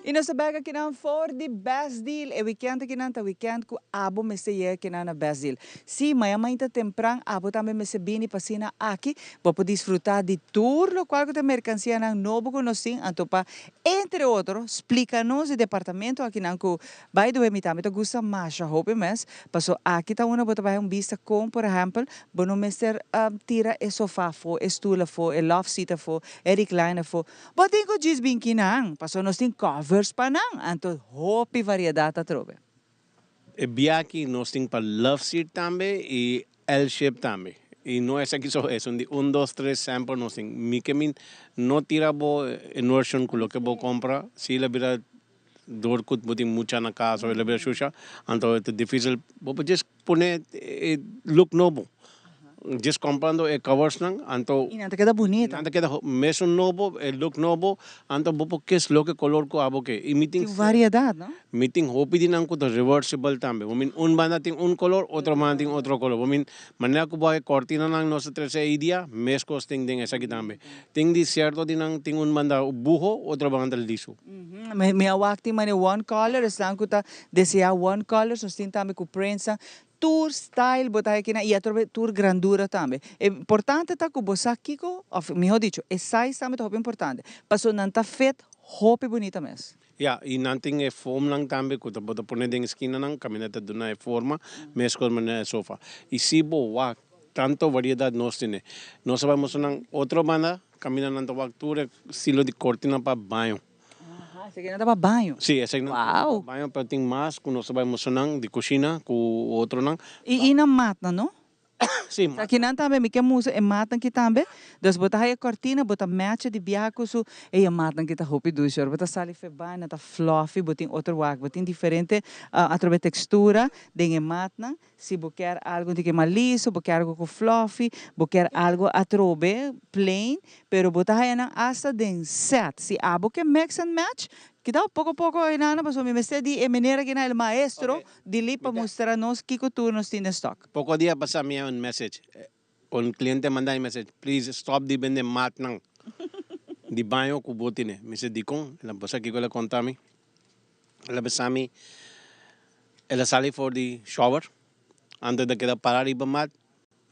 S1: I nos ta bek akinan for di Best Deal. E weekend akinan ta weekend ku abo mester yega akinan na Best Deal. Sí, maña mainta tempran abo tambe mester bini pa asina aki bo por disfruta di tur lokual ku ta merkansianan nobo ku nos tin. Anto pa entre otro splika nos di departamento akinan ku by the way mi tambe ta gusta masha hopi mes paso aki ta unda bo ta bai un bista kon por ehempel bo no mester tira e sofa afo, e stoel afo, e love seat afo, e recliner afo. Bo tin ku djis bin kinan paso nos tin covers pa nan anto hopi variedat atrobe.
S4: E biaha nos tin pa love seat tambe y L shape tambe. Y no esaki so, esun di un, dos, tres sample nos tin. Mi ke min no tira bo inversion ku loke bo compra, si el a bira door ku bo tin mucha na cas of el a bira shusha, anto ta dificil bo por djis pone e look nobo. Djis comprando e covers nan, anto.
S1: Y nan ta keda bunita.
S4: Nan ta keda mesun nobo, e look nobo, anto bo por kies loke color cu abo ke. Y mi tin.
S1: Tin variedad, no?
S4: Mi tin hopi di nan cu ta reversible tambe. Bo min un banda tin un color, otro banda tin otro color. Bo min manera cu bo haci cortinanan nos ta trece ey dia, mescos tin den esaki tambe. Tin di cierto di nan tin un banda buho, otro banda liso.
S1: Mi a wak tin manera one color, esnan cu ta desea one color, nos tin tambe cu prints nan. Tur style bo ta haci kinan y atrobe tur grandura tambe. E importante ta cu bo sa kico, of miho dicho, e size tambe ta hopi importante, pasobra nan ta fit hopi bunita mes.
S4: Ya, y nan tin e foamnan tambe cu ta bo ta pone den eskinanan, caminda ta duna e forma, mescos manera e sofa. Y si bo wak tanto variedad nos tene. Nos a bay mustra nan otro banda, caminda nan ta wak tur e estilo di cortina pa baño.
S1: Aha, esaki nan ta pa baño.
S4: Sí, esaki nan ta pa baño, pero tin mas cu nos ta bay mustra nan di cushina cu otronan.
S1: Y nan matnan, no?
S4: Sí.
S1: Esaki nan tambe, mi ke mustra e matnan ki tambe. Dus bo ta haya cortina, bo ta matcha di biaha cu su, ey e matnan ki ta hopi dushi. Ora bo ta sali fe baño, nan ta fluffy, bo tin otro wak, bo tin diferente atrobe textura den e matnan. Si bo kier algo di ke mas liso, bo kier algo cu fluffy, bo kier algo atrobe plain, pero bo ta haya nan hasta den set. Si abo ke mix and match, kidao poco poco enana pasobra mi mester di e meneer aki na el maestro di li pa mustra nos kico tur nos tin den stock.
S4: Poco dia pasa mi a un message, un cliente manda mi message, please stop di bende matnan di baño cu bo tene. Mi si dicon? El a bo sa kico el a conta mi? El a bisa mi, el a sali for di shower, anto el a keda para riba mat,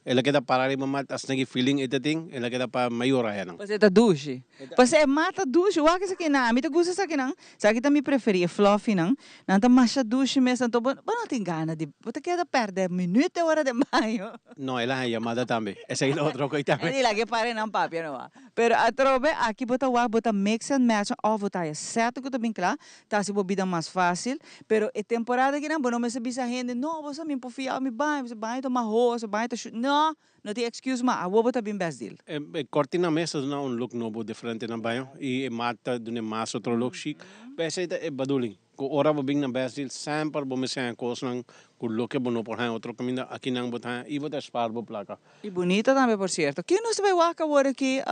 S4: el a keda para riba mat asina ki feeling e ta tin, el a keda pa mayor ahenan.
S1: Pues e ta dushi. Pues e mat ta dushi. Wak esakinan, ami ta gusta esakinan. Esaki ta mi preferi, e fluffynan. Nan ta masha dushi mes, anto bo bo no tin gana di, bo ta keda perde minuut e ora den baño.
S4: No, el a haña yamada tambe. Esaki ta otro koe tambe.
S1: E di laga e pare nan papia no a. Pero atrobe aki bo ta wak bo ta mix and match of bo ta haya set ku ta bin kla, ta hasi bo bida mas fasil. Pero e temporada akinan bo no mester bisa hende, no bo sa mi por fia mi baño, pasobra baño ta mahos, baño ta shu, no! No tin excuse mas, awor bo ta bin best deal.
S4: E cortina mes ta duna un look nobo diferente na baño y e mat ta duna mas otro look chic. P'esey ta e bedoeling. Ku ora bo bin na Best Deal semper bo mester haña kosnan ku loke bo no por haña otro kaminda, akinan bo ta haña i bo ta spaar bo plaka.
S1: I bunita tambe por sierto. Ken nos ta bai wak awor aki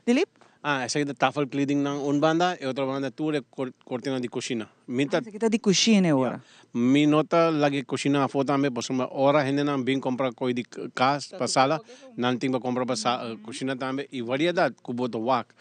S1: Dilip?
S4: Ah, esaki ta tafelkledingnan un banda, e otro banda tur e kortina di kushina. Mi ta.
S1: Ah, esaki ta di kushina e ora.
S4: Ya. Mi no ta laga e kushina afó tambe pasobra ora hendenan bin kompra koi di kas pa sala, nan tin pa kompra pa kushina tambe i variedat ku bo ta wak.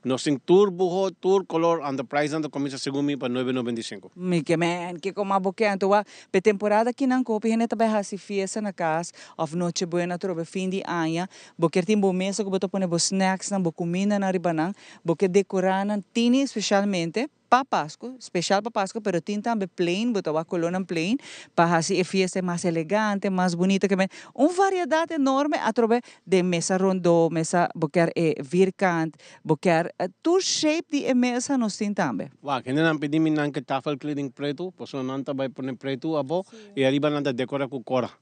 S4: Nos tin tur buho, tur color, anto prijsnan ta cuminsa segun mi pa nuebe 95.
S1: Mi ke men, kiko mas bo ke? Anto wak, p'e temporada kinan ku hopi hende ta bai hasi fiesta na kas òf noche buena atrobe fin di aña, bo kier tin bo mesa ku bo ta pone bo snacksnan, bo kumindanan riba nan, bo ke dekorá nan, tini spesialmente pa Pasku, spesial pa Pasku, pero tin tambe plain, bo ta wak kolornan plain, pa hasi e fiesta e mas elegante, mas bunita ke men. Un variedat enorme atrobe den mesa rondó, mesa bo kier e vierkant, bo kier tur shape di e mesa nos tin tambe.
S4: Wak, hendenan pidi mi nan ke tafelkleding pretu, pasobra nan ta bai pone pretu abo i ariba nan ta dekora ku kora.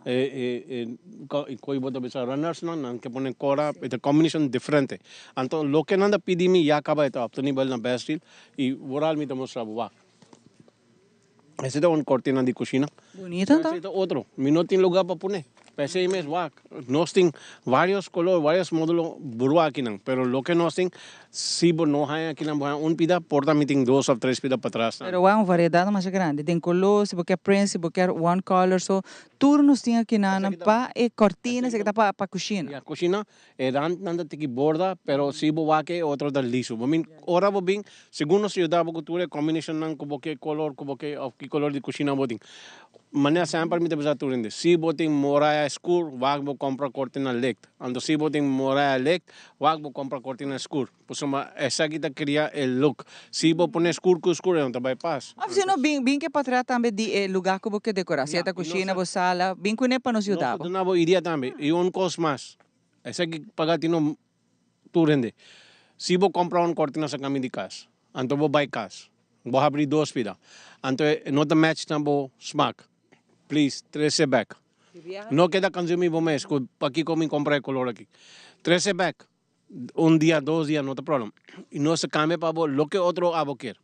S4: E koe bo ta bisa runnersnan, nan ke pone kora, e ta combination diferente. Anto loke nan ta pidi mi ya kaba e ta obtenibel na Best Deal i vooral mi ta mustra bo wak. Ese ta un cortina di cushina.
S1: Bunita anto.
S4: Ese ta otro. Mi no tin lugar pa pone. P'esei mes wak, nos tin varios color, varios modulo burua akinan, pero loke nos tin, si bo no haña akinan bo haña un pida, por ta mi tin dos of tres pida patras tambe.
S1: Pero wak un variedad masha grandi, den color, si bo kier print, si bo kier one color, so tur nos tin akinannan pa e cortina, esaki ta pa cushina.
S4: Ya, cushina, e randnan ta tiki borda, pero si bo wak e otro ta liso. Bo min, ora bo bin, segun nos yuda bo cu tur e combinationnan cu bo ke color cu bo ke of ki color di cushina bo tin. Manera semper mi ta bisa tur hende, si bo tin moraya skur, wak bo kompra kortina licht. Anto si bo tin moraya licht, wak bo kompra kortina skur. Pasobra esaki ta kria e look. Si bo pone skur ku skur, e no ta bai pas.
S1: Of si no, bin bin ke patria tambe di e lugá ku bo ke dekorá. Si e ta kushina, bo sala, bin kuné pa nos yuda bo.
S4: Nos ta duna bo idea tambe. I un kos mas, esaki paga tino tur hende. Si bo kompra un kortina sa kami di kas, anto bo bai kas, bo habri dos pida, anto e no ta match na bo smak, please trese bek. No keda consumi bo mes ku pakiko mi kompra e kolor aki. Trese bek, un dia, dos dia no ta problem. I nos ta kambia pa bo loke otro abo kier.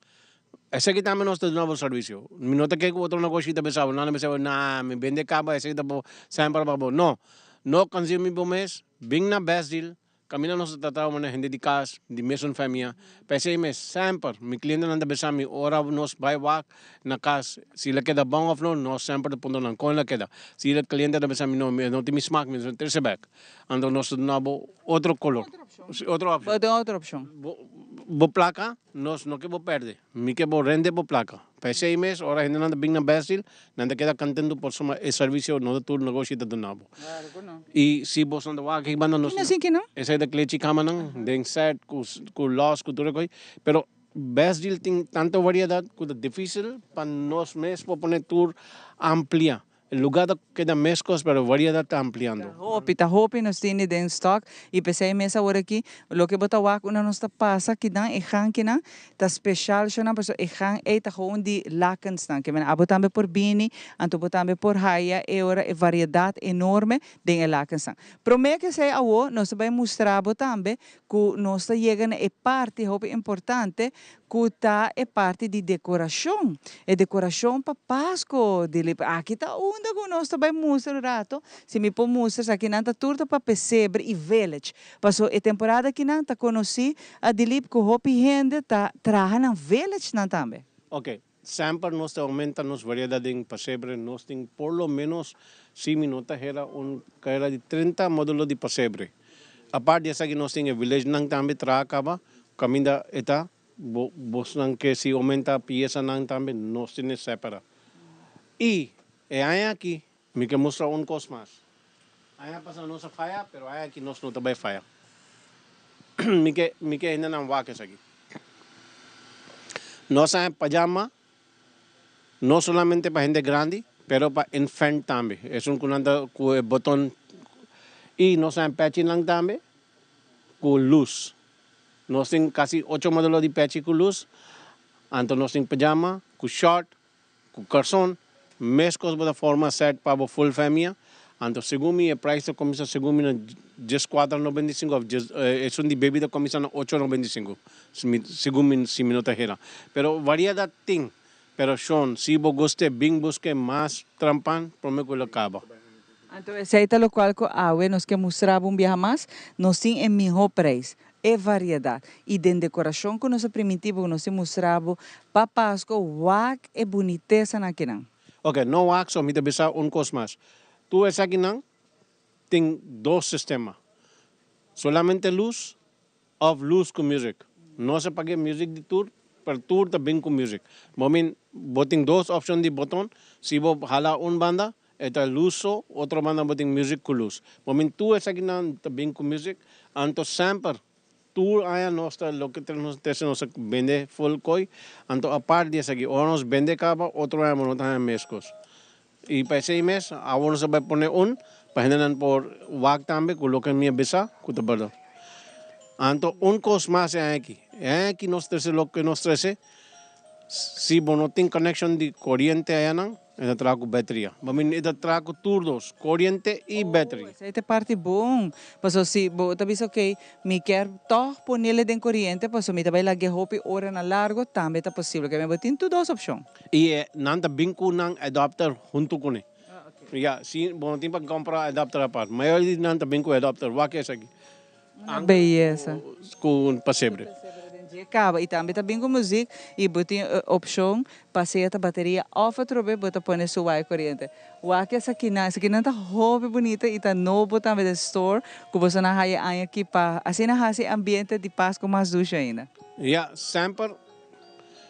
S4: Esaki tambe nos ta duna bo servisio. Mi no ta ke ku otro negoshi ta bisa bo, nan ta bisa bo, nah, mi bende kaba esaki ta bo semper pa bo. No, no consumi bo mes. Bin na Best Deal, kaminda nos ta trata manera hende di kas, di mesun famia. P'esei mes, semper mi klientenan ta bisa mi ora nos bai wak na kas, si el a keda bon òf no, nos semper ta puntra nan kon el a keda. Si e kliente ta bisa mi no, e no tin mi smak, mi ta bisa trese bèk. Anto nos ta duna bo otro kolor, otro opshon.
S1: Bo tin otro opshon.
S4: Bo plaka nos no ke bo pèrdè. Mi ke bo rende bo plaka. P'esei mes, ora hendenan ta bin na Bèstil, nan ta keda kantentu pasobra e servisio no ta tur negoshi ta duna bo. I si boso ta wak aki banda nos esei ta klechi kamanan den sèt ku ku lòs ku tur e kos. Pero Bèstil tin tantu variedat ku ta difisil pa nos mes por pone tur amplia. E lugar ta keda meskos pero variedad ta ampliando.
S1: Ta hopi, ta hopi nos tini den stock y p'esey mes awor aki loke bo ta wak unda nos ta pasa kinan e gankinan ta special shonan pasobra e gan ey ta gewoon di lakensnan ke men abo tambe por bini anto bo tambe por haya e ora e variedad enorme den e lakensnan. Prome ke esey awo nos ta bay mustra bo tambe ku nos ta yega na e parti hopi importante ku ta e parti di dekorashon. E dekorashon pa Pasko, Dilip. Aki ta unda ku nos ta bai mustra un rato. Si mi por mustra esaki nan ta tur ta pa pesebre i village. Paso e temporada akinan ta konosí a Dilip ku hopi hende ta traha nan village nan tambe.
S4: Ok, semper nos ta aumenta nos variedad den pesebre. Nos tin por lo menos, si mi no ta hera, un carera di 30 modulo di pesebre. Apart di esaki nos tin e village nan tambe traha caba, caminda e ta, bo bosnan ke si aumenta piesanan tambe nos tin e separa. Y e aña aki mi ke mustra un cos mas. Aña pasa nos a faya pero aña aki nos no ta bay faya. Mi ke mi ke hendenan wak esaki. Nos a pajama no solamente pa hende grandi pero pa infant tambe. Esun ku nan ta ku e boton y nos a pechinan tambe ku lus. Nos tin kasi ocho modelo di pechi ku lus, anto nos tin pajama ku short, ku karson, meskos bo ta forma set pa bo full famia, anto segun mi e prijs ta kuminsa segun mi na dieskuater 95 of dies esun di baby ta kuminsa na ocho 95 segun mi si mi no ta hera. Pero variedat tin, pero shon si bo guste bin buske mas trampan prome ku lo kaba.
S1: Anto esei ta lokual ku awe nos ke mustra bo un biaha mas, nos tin e mihó prijs, e variedat i den dekorashon ku nos a primintí bo ku nos tin mustra bo pa Pasko, wak e bunitesanan akinan.
S4: Ok, no wak so, mi ta bisa un kos mas. Tur esakinan tin dos sistema, solamente lus òf lus ku music. No sa pake music di tur, pero tur ta bin ku music. Bo min, bo tin dos opshon di boton, si bo hala un banda e ta lus so, otro banda bo tin music ku lus. Bo min tur esakinan ta bin ku music, anto semper tur aña nos ta loke ta nos trese nos ta bende full koi, anto apart di esaki ora nos bende kaba otro aña bo no ta haña meskos. I pa esei mes awor nos a bai pone un pa hendenan por wak tambe ku loke mi a bisa ku ta bèrdat. Anto un kos mas e aña aki, e aña aki nos trese loke nos trese, si bo no tin connection di koriente ayanan e ta traha ku bateria. Bo mira e ta traha ku tur dos, koriente i bateria.
S1: Oh, esei ta e parti bon. Pasobra si bo ta bisa ok, mi kier tòg ponele den koriente pasobra mi ta bai lag'é hopi oranan largo, tambe ta posibel. Ke men bo tin tur dos opshon.
S4: I e nan ta bin ku nan adapter huntu kuné. Ya, si bo no tin pa compra adapter apart. Mayoria di nan ta bin cu adapter. Wak esaki.
S1: Una beyesa.
S4: Cu pasebre.
S1: Dje caba y tambe ta bin cu muziek y bo tin e opcion pa sea ta bateria of atrobe bo ta pone su wire coriente. Wak esakinan, esakinan ta hopi bunita y ta nobo tambe den store cu boso nan haya aña aki pa asina haci e ambiente di Pasco mas dushi ainda.
S4: Ya, semper,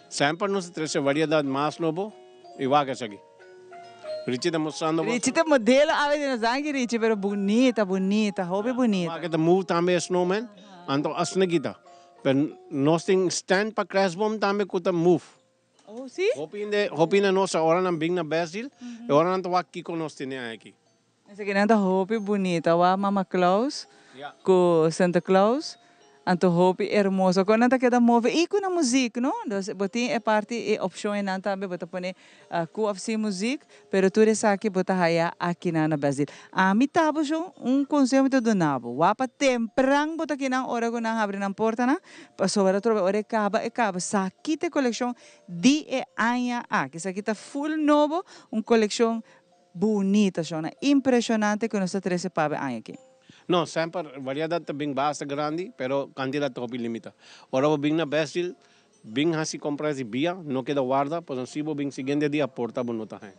S4: semper nos ta trece variedad mas nobo y wak esaki. Richie ta mostrando boso.
S1: Richie ta modelo awe di nos danki Richie pero bunita bunita hopi bunita.
S4: Wak e ta move tambe e snowman anto asina kita pero nos tin stand pa kerstboom tambe ku ta move.
S1: Oh si?
S4: Hopi hende hopi hende nos a ora nan bin na Best Deal e ora nan ta wak kiko nos tene aki.
S1: Esakinan ta hopi bunita wak mama Claus ku Santa Claus anto hopi hermoso kon nan ta keda move i ku nan muzik no dos bo tin e parti e opshon einan tambe bo ta pone ku of sin muzik pero tur esaki bo ta haya akinan na Best Deal ami ta bo shon un konseho mi ta duna bo wak pa tempran bo ta kinan ora ku nan habri nan portanan pasobra atrobe ora e kaba e kaba sa kita e kolekshon di e aña aki esaki ta full nobo un kolekshon Bunita shona, impresionante cu nos ta trece pabe aña aki.
S4: No, semper variedad ta bin basta grandi, pero cantidad ta hopi limita. Ora bo bin na Best Deal, bin haci compras di bia, no keda warda, pasobra si bo bin siguiente dia porta bo no ta haña.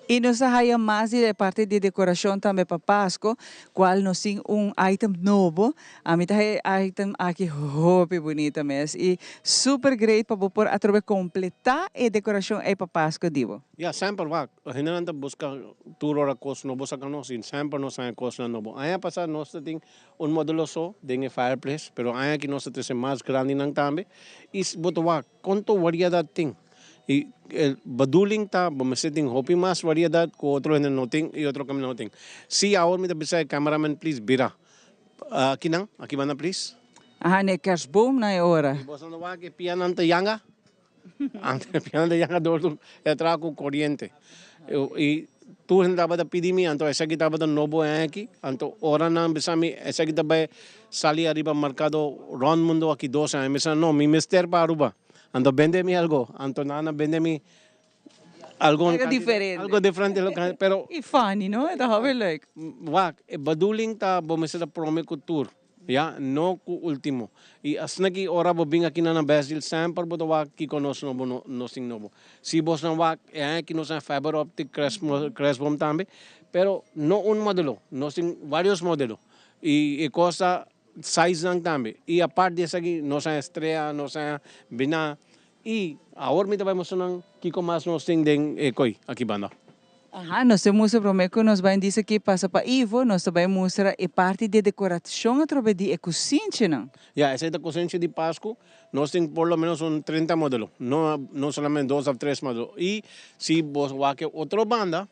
S1: Y nos a haya mas di e parti di decoracion tambe pa Pasco, cual nos tin un item nobo. Ami ta haya e item aki hopi bunita mes y super great pa bo por atrobe completa e decoracion ey pa Pasco di bo.
S4: Ya, semper wak. Hendenan ta buska tur ora kos nobo saka nos i semper nos haña kosnan nobo. Aña pasá nos ta tin un modelo so den e fireplace, pero aña aki nos ta trese mas grandinan tambe. I bo ta wak konto wariedat tin. I e bedoeling ta bo mester tin hopi mas wariedat ku otro hende no tin i otro kaminda no tin. Si awor mi ta bisa e cameraman please bira akinan, aki banda please.
S1: Aha, n'e kerstboom na e ora.
S4: I boso no wak e pianan ta yanga? Antes piano ta yanga dor tur e traha ku koriente. I tur hende tabata pidi mi anto esaki tabata nobo aki anto ora nan bisa mi esaki ta bai sali ariba merkado rònt mundo aki dos aña mi bisa no mi mester pa Aruba anto bende mi algo anto nan a bende mi algo
S1: algo
S4: diferente pero
S1: I funny no e ta hopi leuk.
S4: Wak e bedoeling ta bo mester ta prome ku tur. Ya, no ku ultimo. I asina ki ora bo bin aki na Best Deal semper bo ta wak kiko nos nobo no nos tin nobo. Si bosnan wak e aña aki nos a fiber optic kerstboom tambe, pero no un modelo, nos tin varios modelo i e kos ta sizenan tambe. I apart di esaki nos a strea, nos a bina i awor mi ta bai mustra nan kiko mas nos tin den e koi aki banda.
S1: Aha, nos ta mustra prome ku nos bai disa ki pasa pa Ivo, nos ta bai mustra e parti di e dekorashon atrobe di e kusinchinan.
S4: Ya, esei ta kusinchi di Pasku. Nos tin por lo menos un 30 modelo, no no solamente dos of tres modelo. I si bo wak e otro banda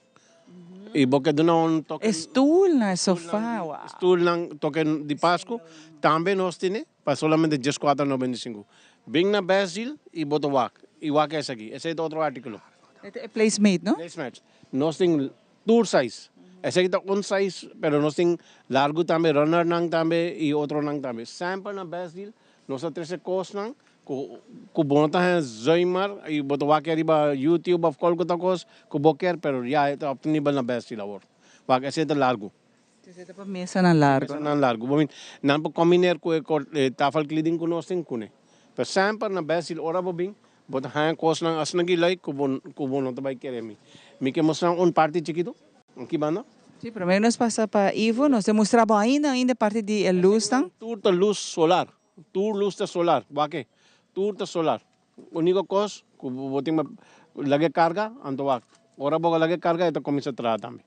S4: i bo ke duna un toke.
S1: E stulnan, e sofa, wow.
S4: Stulnan toke di Pasku, tambe nos tene pa solamente dieskuater noventa i sinku. Bin na Best Deal i bo ta wak, i wak esaki. Esei ta otro artikulo.
S1: E ta e placemate, no?
S4: Placemate. Nos tin tur size. Esaki ta un size, pero nos tin largu tambe, runnernan tambe y otronan tambe. Semper na Best Deal nos ta trece cosnan cu cu bo no ta haña zomaar y bo ta wak ariba YouTube of cualke otro cos cu bo kier, pero ya e ta obtenibel na Best Deal awor. Wak, esey ta largu.
S1: Esey ta pa mesanan largu, no?
S4: Mesanan largu. Bo nan por combineer cu e tafelkleding cu nos tin cune. Pero semper na Best Deal ora bo bin, Bo ta haña kosnan asina ki lei ku bo ku bo no ta bai kere mi. Mi ke mustra un parti chikitu aki banda.
S1: Sí, promé nos pasa pa Ivo, nos ta mustra bo ainda ainda e parti di e lusnan.
S4: Tur ta lus solar, tur lus ta solar, wak e, tur ta solar. Uniko kos ku bo tin laga e karga, anto wak, ora bo laga e karga e ta kuminsá traha tambe.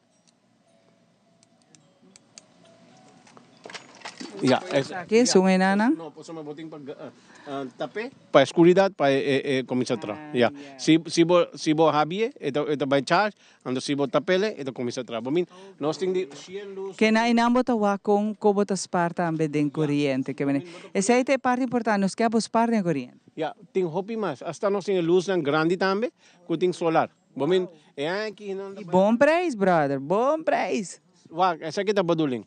S4: Ya, es,
S1: Esaki es un enana.
S4: No, pasobra bo tin pa tap'é pa e skuridat pa e kuminsá traha. Ya. Si si bo si bo habi'é e ta e ta bai charge, anto si bo tap'el e ta kuminsá traha. Bo min nos tin di shien lus.
S1: Kena einan bo ta wak kon kon bo ta spar tambe den koriente. Ke mene esei ta e parti importante, nos ke abo spar den koriente.
S4: Ya, tin hopi mas. Asta nos tin e lusnan grandi tambe ku tin solar. Bo min e aña aki nan ta
S1: I bon prijs brother, bon prijs.
S4: Wak, esaki ta bedoeling.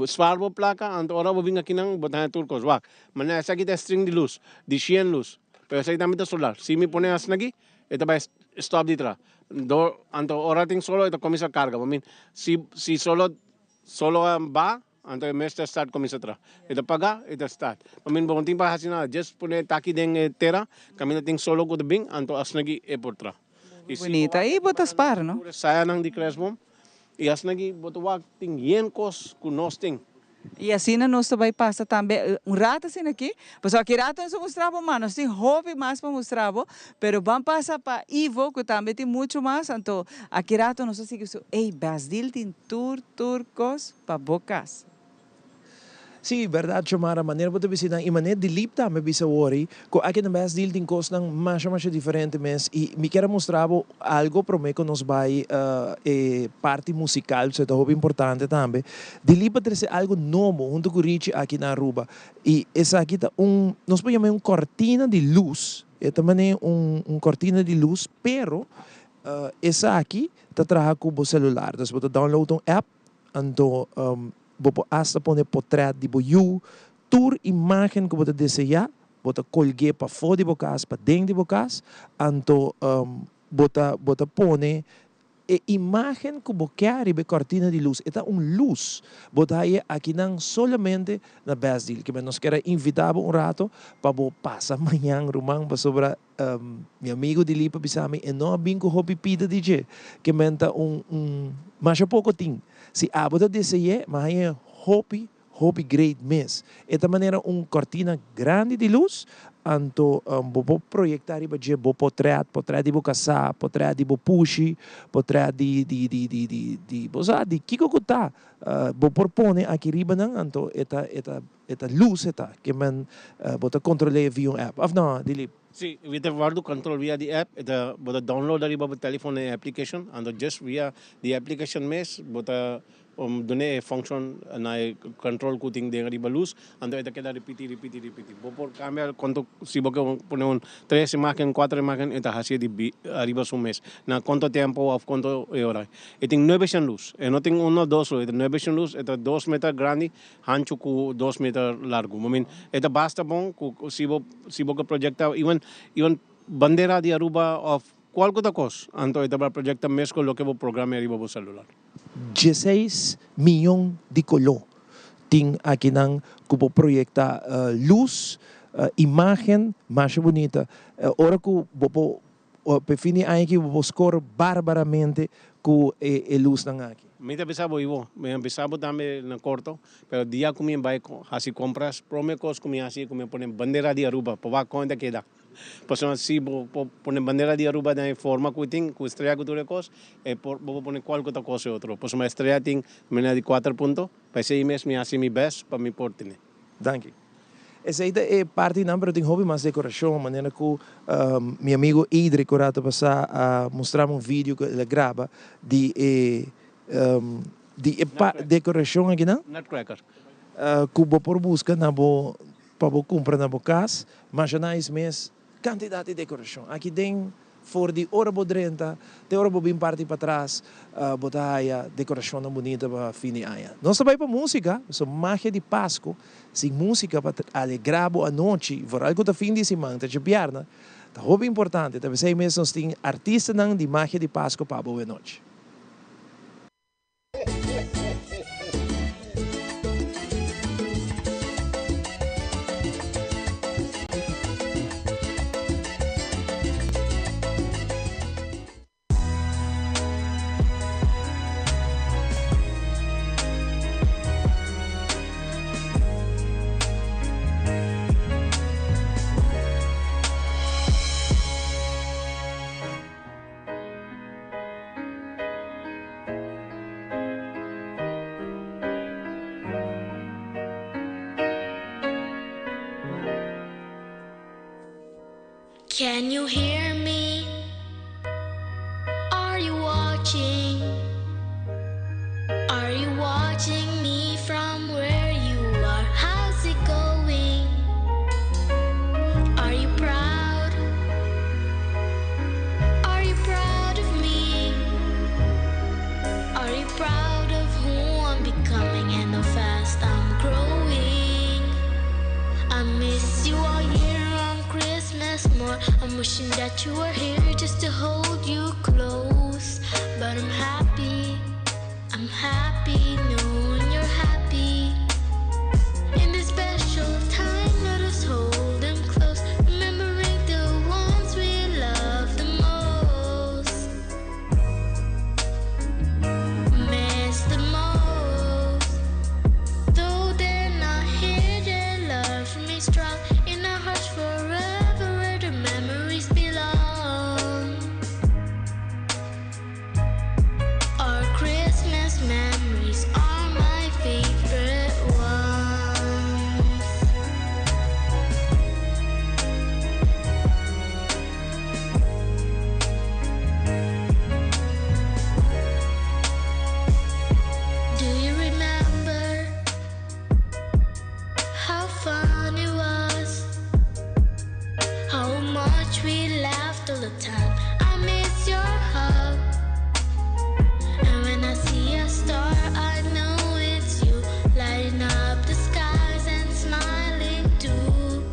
S4: Spaar bo plaka, anto ora bo bin akinan bo ta haña tur kos. Wak, manera esaki ta string di lus, di shien lus, pero esaki tambe ta solar. Si mi pone asina aki, e ta bai stop di traha. Dor anto ora tin solo e ta cuminsa carga. I mean si si solo solo a ba anto e mes ta start cuminsa traha. E ta paga e ta start. I mean bo no tin pa haci nada just pone e taki den e tera caminda tin solo cu ta bin anto asina aki e por traha.
S1: Y si bo wak e bo ta spaar no?
S4: Tur e sayanan di kerstboom y asina aki bo ta wak tin yen cos cu nos tin.
S1: Y asina nos ta bay pasa tambe un rato asina aki, pasobra aki rato nos a mustra bo mas, nos tin hopi mas pa mustra bo, pero ban pasa pa Ivo cu tambe tin mucho mas, anto aki rato nos ta sigui su, ey Best Deal tin tur tur cos pa bo cas.
S3: Sí, berdad Xiomara, manera bo ta bisa nan y manera Dilip tambe bisa wori, cu aki na Best Deal tin cosnan masha masha diferente mes y mi kier a mustra bo algo prome cu nos bay e parti musical, pasobra ta hopi importante tambe. Dilip a trece algo nobo hunto cu Richie aki na Aruba y esaki ta un, nos por yama un cortina di luz, e ta mane un un cortina di luz pero esaki ta traha cu bo celular, dus bo ta download un app Anto bo por asta pone potret di bo yu, tur imágen ku bo ta deseá, bo ta kolg'é pafó di bo kas, paden di bo kas, anto bo ta bo ta pone e imágen ku bo ke riba e kòrtina di lus. E ta un lus. Bo ta hañ'é akinan solamente na Best Deal. Kimen nos kier a invitá bo un rato pa bo pasa mañan, ruman, pasobra Mi amigo di Lipa bisa mi e no a bin ku hopi pida di dje, ke men ta un un masha poko tin. Si abo ta desey'é, mi a hañ'é hopi, hopi great mes. E ta manera un kòrtina grandi di lus, anto bo por proyektá riba dje bo potrèt, potrèt di bo kasá, potrèt di bo pushi, potrèt di di di di di di bo sa di kiko ku ta. Bo por pone aki riba nan, anto e ta e ta E ta luz e ta, ke men bo ta kontrol'é via un app, of no, Dilip?
S4: Si, wi ta wòrdu kontrol via di app, e ta bo ta download ariba bo telefon e application, anto just via di application mes bo ta dun'é e function na e control ku tin den ariba luz, anto e ta keda ripiti, ripiti, ripiti. Bo por kambia konto si bo ke pone un tres imagen, kuater imagen e ta hasié di ariba su mes na konto tempo of konto e ora. E tin nuebe shen luz, e no tin uno, dos luz, e ta nuebe shen luz, e ta dos meter grandi hanchu ku dos meter largu. I mean, e ta basta bon ku si bo si bo ke proyekta even even bandera di Aruba òf kualke otro kos, anto e ta bai proyekta mes ku loke bo programa riba bo selular.
S3: Dieseis miyon di koló tin akinan ku bo proyekta lus, imágen masha bunita. Ora ku bo por P'e fin di aña aki bo por score barbaramente cu e luznan aki.
S4: Mi ta bisa bo Ivo, mi a bisa bo tambe na corto, pero dia cu mi a bay haci compras, prome cos cu mi haci cu mi a pone bandera di Aruba pa wak con e ta keda. Pasobra si bo por pone bandera di Aruba den e forma cu e tin, cu estrella cu tur e cos, e por bo por pone cualke otro cos e otro. Pasobra estrella tin manera di cuater punto, pa esey mes mi haci mi best pa mi por tene.
S3: Danki. Esei ta e partinan, pero tin hopi mas decoracion, manera cu mi amigo Idrick un rato pasa a mustrami un video cu el a graba di e di e decoracion akinan.
S4: Nutcracker.
S3: Cu bo por busca na bo pa bo cumpra na bo cas. Masha nice mes. Kantidat di dekorashon. Aki den for di ora bo drenta te ora bo bin parti patras bo ta haya dekorashonnan bunita pa fin di aña. Nos ta bai pa musika, pasobra magia di Pasku sin musika pa alegra bo anochi, vooral ku ta fin di siman, ta djabièrnè, ta hopi importante. Ta p'esei mes nos tin artistanan di magia di Pasku pa bo anochi.
S11: Can you hear me? Are you watching? Are you watching me from where you are? How's it going? Are you proud? Are you proud of me? Are you proud of who I'm becoming and how fast I'm growing? I miss you all year on Christmas more. I'm wishing that you were here just to hold you close. But I'm happy, I'm happy knowing you're happy. In this special time, let us hold them close, remembering the ones we love the most. Miss the most. Though they're not here, their love remains strong in our hearts forever, where the memories belong. Our Christmas memories are my favorite ones. Do you remember how fun it was? How much we laughed all the time. I miss your hug. And when I see a star, I know it's you lighting up the skies and smiling too.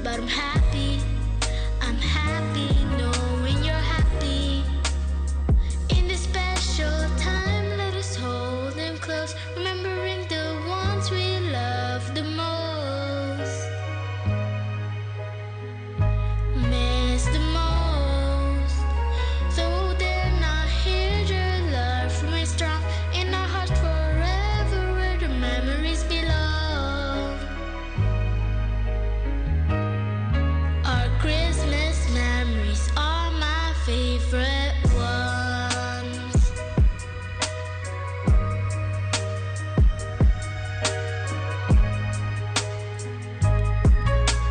S11: But I'm happy, I'm happy knowing you're happy. In this special time, let us hold them close, remembering the ones we love the most. Miss the most. Though they're not here, their love remains strong in our hearts forever, where the memories belong. Our Christmas memories are my favorite ones.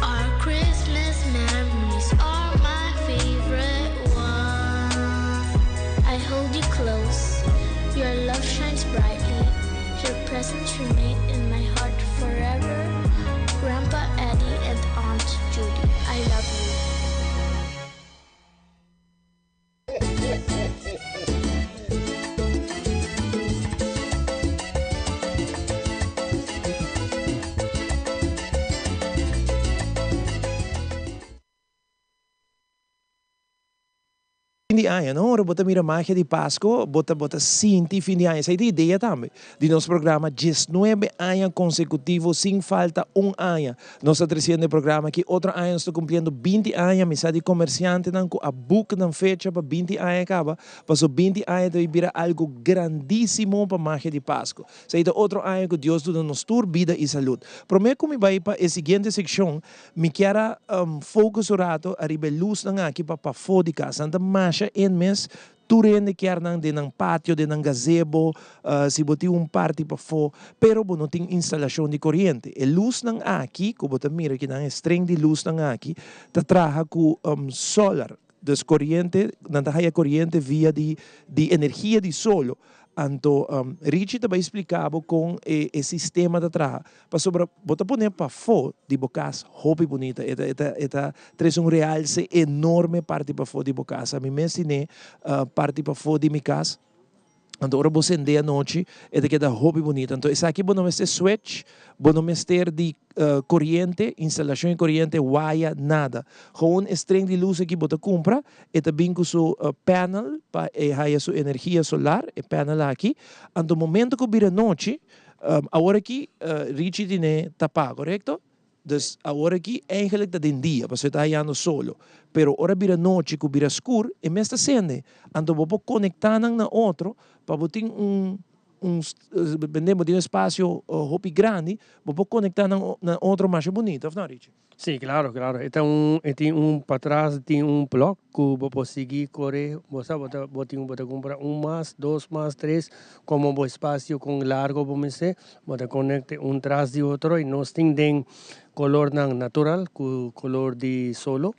S11: Our Christmas memories are my favorite ones. I hold you close. Your love shines brightly. Your presence remains in my heart forever. Grandpa Eddie and Aunt Judy, I love you.
S3: Fin di aña, no? Ora bo ta mira Magia di Pasco, bo ta bo ta sinti fin di aña. Esei ta idea tambe di nos programa diesnuebe aña consecutivo sin falta un aña. Nos ta treciendo e programa aki. Otro aña nos ta cumpliendo binti aña. Mi sa di comerciantenan cu a book nan fecha pa binti aña caba, paso binti aña ta bira algo grandisimo pa Magia di Pasco. Esei ta otro aña cu Dios duna nos tur bida y salud. Prome cu mi bay pa e siguiente seccion, Mi kier a focus un rato ariba e lusnan aki pa pafó di cas. Nan ta masha en mes. Tur hende kier nan den nan patio, den nan gazebo, si bo tin un parti pafó, pero bo no tin instalacion di coriente. E lusnan aki cu bo ta mira aki nan, e string di lusnan aki, ta traha cu solar. Dus coriente, nan ta haya coriente via di di energia di solo. Anto Richie ta bay splica bo con e e sistema ta traha. Pasobra bo ta pone pafó di bo cas hopi bunita. E ta e ta e ta trece un realce enorme parti pafó di bo cas. Ami mes tine parti pafó di mi cas. Anto ora bo sende anochi e ta keda hopi bunita. Anto esaki bo no mester switch, bo no mester di coriente, instalacion di coriente, waya, nada. Gewoon e string di luz aki bo ta cumpra, e ta bin cu su panel pa e haya su energia solar, e panel aki. Anto momento cu bira nochi, awor aki Richie tine tapa, corecto? Dus awor aki eigenlijk ta den dia, pasobra e ta hayando solo. Pero ora bira nochi cu bira scur, e mes ta sende. Anto bo por conecta nan na otro pa bo tin un un bende bo tin un espacio hopi grandi, bo por conecta nan na otro masha bunita, of no Richie?
S12: Sí, claro, claro. E ta un, e tin un patras tin un plug cu bo por sigui core, bo sa bo ta bo tin bo ta cumpra un mas, dos mas, tres, como bo espacio con largo bo mester, Bo ta conecte un tras di otro y nos tin den colornan natural cu color di solo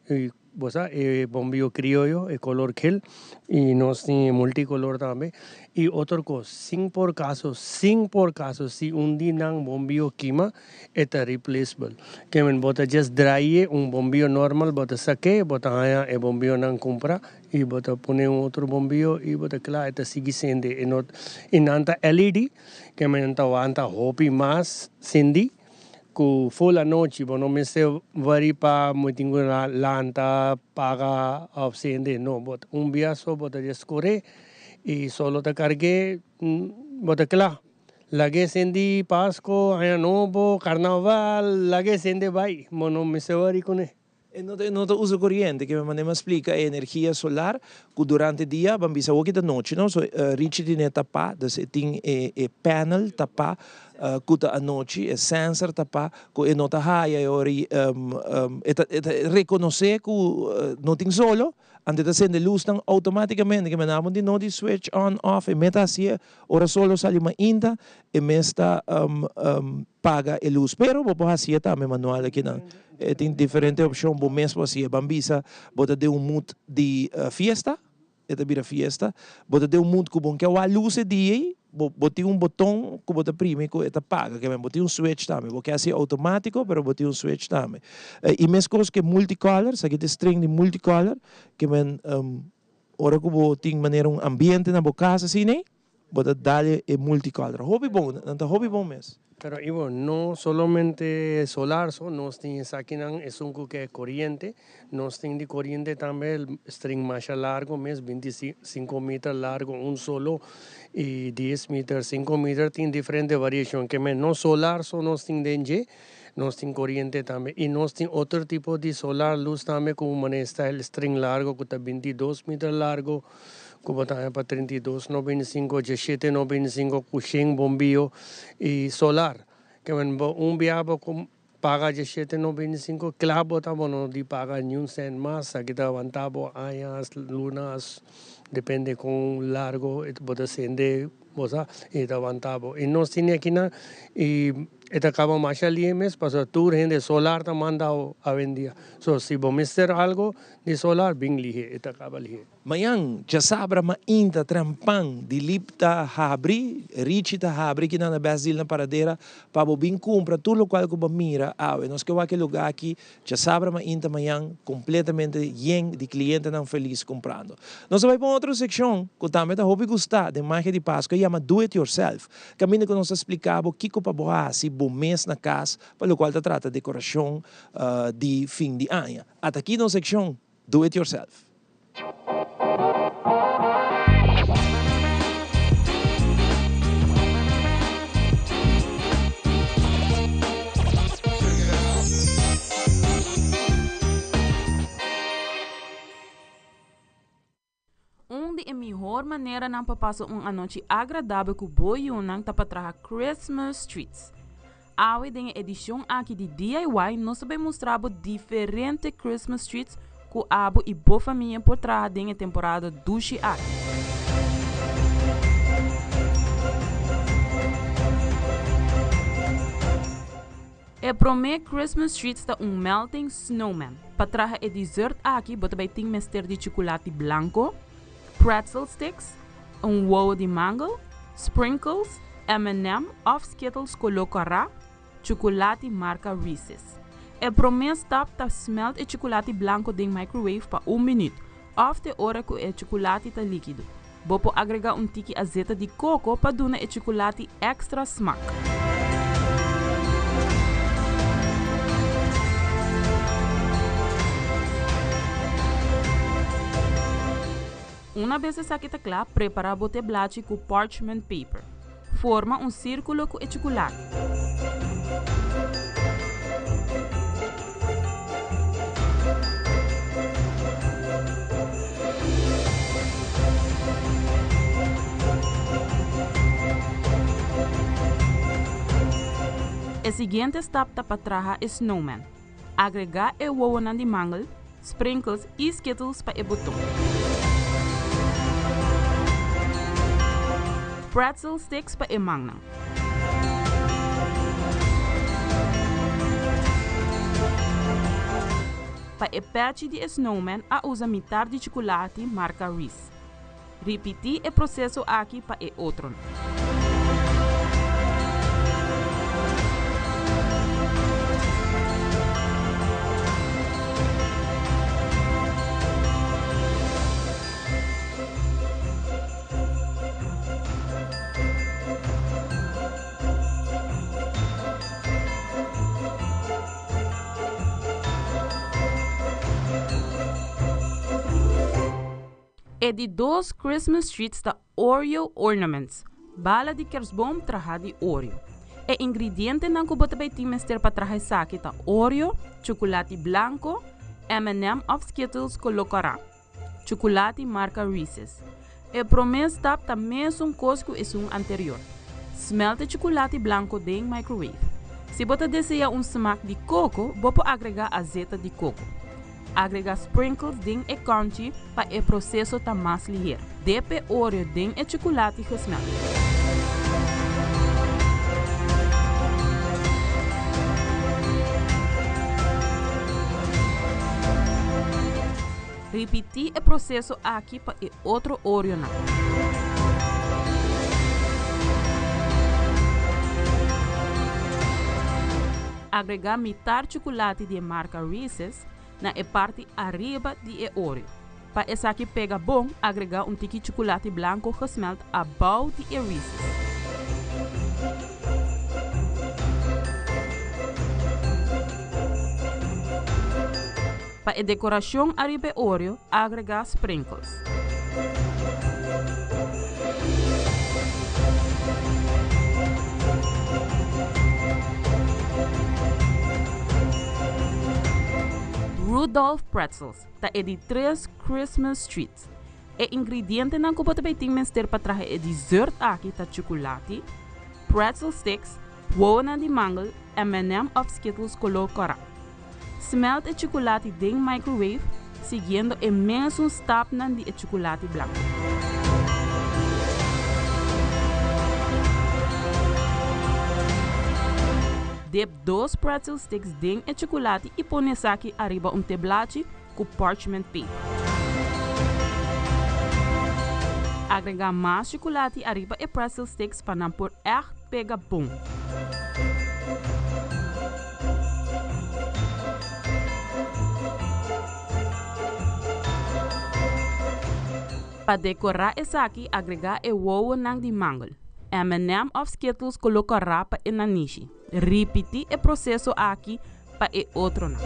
S12: y bo sa e bombillo crioyo e color gel y nos tin e multicolor tambe y otro cos sin por caso sin por caso si un di nan bombillo kima e ta replaceable kemen bo ta just draai'e un bombillo normal bo ta sake bo ta haya e bombillonan cumpra y bo ta pone un otro bombillo y bo ta cla e ta sigui cende e no y nan ta LED. Ke men ta wanta hopi mas sindi Ku full anochi bo no mester wori pa mi tin ku lanta paga of sende no bo un bia so bo ta just kore y solo ta karg'e bo ta kla lag'e sendi pasko aña nobo karnaval lag'e sende bai bo no mester wori kuné.
S3: E no ta e no ta usa koriente ke manera mi a splika e energia solar ku durante dia ban bisa awoki ta nochi no so Richie tine tapá dus e tin e e panel tapá ku ta anochi e sensor tapá ku e no ta haya e ora e ta e ta rekonosé ku no tin solo anto e ta sende lusnan outomátikamente ke manera bo tin no di switch on off e mes ta hasié ora solo sali mainta e mes ta paga e lus pero bo por hasié tambe manual akinan e tin diferente opshon bo mes por hasié ban bisa bo ta den un mood di fiesta e ta bira fiesta bo ta den un mood ku bo no ke wak lus e dia ei bo bo tin un boton ku bo ta primi ku e ta paga ke men bo tin un switch tambe bo ke hasié outomátiko pero bo tin un switch tambe i meskos ku e multicolor esaki ta e string di multicolor ke men ora ku bo tin manera un ambiente na bo kas asina ei. Bo ta dal e multicolor. Hopi bon, nan ta hopi bon mes.
S12: Pero Ivo, no solamente solar so, nos tin esakinan esun cu ke coriente, nos tin di coriente tambe string masha largo mes, 25 meter largo un solo y 10 meter, 5 meter, tin diferente variacion. Ke men no solar so nos tin den dje, nos tin coriente tambe y nos tin otro tipo di solar luz tambe cu manera style string largo cu ta 22 meter largo, Ku bo ta haña pa 32 95, 17 95 ku shen bombio i solar. Ke men bo un bia bo ku paga 17 95 kla bo ta bo no di paga niun sènt mas, esaki ta wanta bo añas, lunas, depende kon largo bo ta sende bo sa i ta wanta bo. I nos tene akinan i e ta kaba masha lie mes pasobra tur hende solar ta manda awendia. So si bo mester algo di solar bin lihe e ta kaba lihe.
S3: Mañan, djasabra mainta trempan Dilip ta habri, Richie ta habri kinan na Best Deal na Paradera pa bo bin kumpra tur lokual ku bo mira awe. Nos ke wak e lugá aki djasabra mainta mañan kompletamente yen di klientenan felis kumprando. Nos ta bai pa un otro sekshon ku tambe ta hopi gustá den Magia di Pasku e yama Do It Yourself kaminda ku nos ta splika bo kiko pa bo hasi bo mes na kas pa lokual ta trata dekorashon di fin di aña. Ata aki nos sekshon Do It Yourself.
S13: Un di e mihor maneranan pa pasa un anochi agradabel ku bo yunan ta pa traha Christmas treats. Awe den e edishon aki di DIY nos ta bai mustra bo diferente Christmas treats ku abo i bo famia por traha den e temporada dushi aki. E promé Christmas treats ta un melting snowman. Pa traha e dessert aki bo ta bai tin mester di chukulati blanko, pretzel sticks, un wowo di mangel, sprinkles, M&M òf Skittles koló kòrá, chukulati marka Reese's. E promé stap ta smelt e chukulati blanko den microwave pa un minüt òf te ora ku e chukulati ta líkido. Bo por agregá un tiki azeta di koko pa duna e chukulati èkstra smak. Una bes esaki ta kla, prepará bo te blachi ku parchment paper. Forma un sírkulo ku e chukulati. E siguiente stap ta pa traha e snowman. Agregá e wowonan di mangel, sprinkles i skittles pa e boton. Pretzel sticks pa e mannan. Pa e pèchi di e snowman a usa mitar di chukulati marka Reese. Ripití e proseso aki pa e otronan. E di dos Christmas treats ta Oreo ornaments, bala di kersboom traha di Oreo. E ingredientenan ku bo ta bai tin mester pa traha esaki ta Oreo, chukulati blanko, M&M òf Skittles kolo kòrá, chukulati marka Reese's. E promé stap ta mesun kos ku esun anterior. Smelt e chukulati blanko den microwave. Si bo ta desea un smak di koko, bo por agregá azeta di koko. Agrega sprinkles den e konchi pa e proseso ta mas liher. Dip e oreo den e chukulati gesmelt. Ripití e proseso aki pa e otro oreonan. Agregá mitar chukulati di e marka Reese's na e parti ariba di e Oreo. Pa esaki pega bon, agregá un tiki chukulati blanko gesmelt abou di e Reese's. Pa e dekorashon ariba e Oreo, agregá sprinkles. Rudolph Pretzels ta e di tres Christmas treats. E ingredientenan ku bo ta bay tin mester pa traha e dessert aki ta chukulati, pretzel sticks, wowonan di mangel, M&M òf Skittles koló kòrá. Smelt e chukulati den microwave siguiendo e mesun stapnan di e chukulati blanco. Dip dos pretzel sticks den e chukulati y pone esaki ariba un teblachi cu parchment paper. Agrega mas chukulati ariba e pretzel sticks pa nan por echt pega bon. Pa dekorá esaki agregá e wowonan di mangel, M&M òf Skittles kolo kòrá pa e nanishi. Ripití e proseso aki pa e otronan.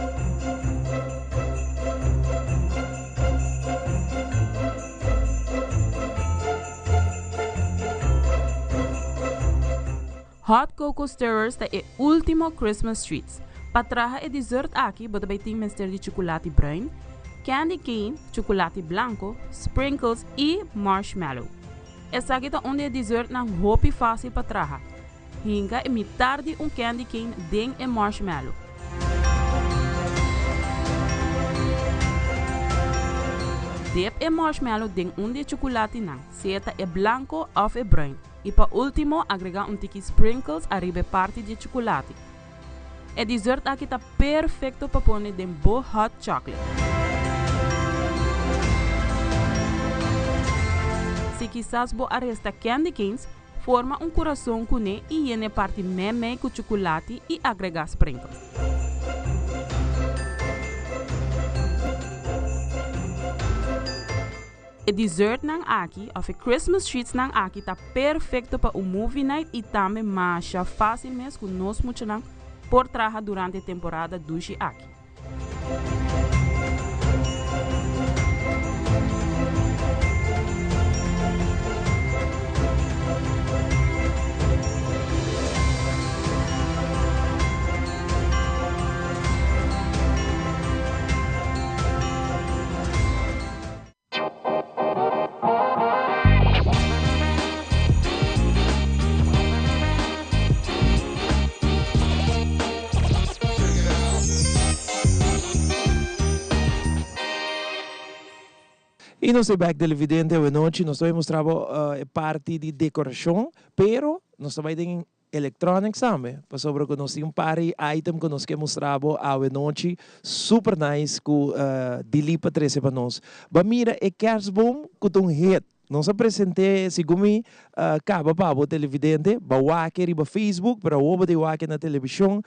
S13: Hot Cocoa Stirrers ta e ultimo Christmas treats. Pa traha e dessert aki bo ta bay tin mester di chuculati bruin, candy cane, chuculati blanco, sprinkles y marshmallow. Esaki ta un di e dessertnan hopi facil pa traha. Hinka e mitar di un candy cane den e marshmallow. Dip e marshmallow den un di e chuculatinan, sea ta e blanco of e bruin. I pa ultimo agrega un tiki sprinkles ariba e parti di e chukulati. E dessert aki ta perfecto pa pone den bo hot chocolate. Si kisas bo a resta candy canes, forma un kurason kuné i yena e parti meimei ku chukulati i agrega sprinkles. E dessertnan aki of e Christmas treatsnan aki ta perfecto pa un movie night y tambe masha facil mes cu nos muchanan por traha durante e temporada dushi aki.
S3: Y nos ta bek televidente awenochi nos ta bay mustra bo e parti di decoracion pero nos ta bay den Electronics tambe, pasobra cu nos tin un par di item cu nos ke mustra bo awe nochi, super nice cu Dilip a trece pa nos. Ba mira e kerstboom cu ta un hit. Nos a presente segun mi caba pa bo televidente, ba wak riba Facebook, pero awor bo ta wak na television.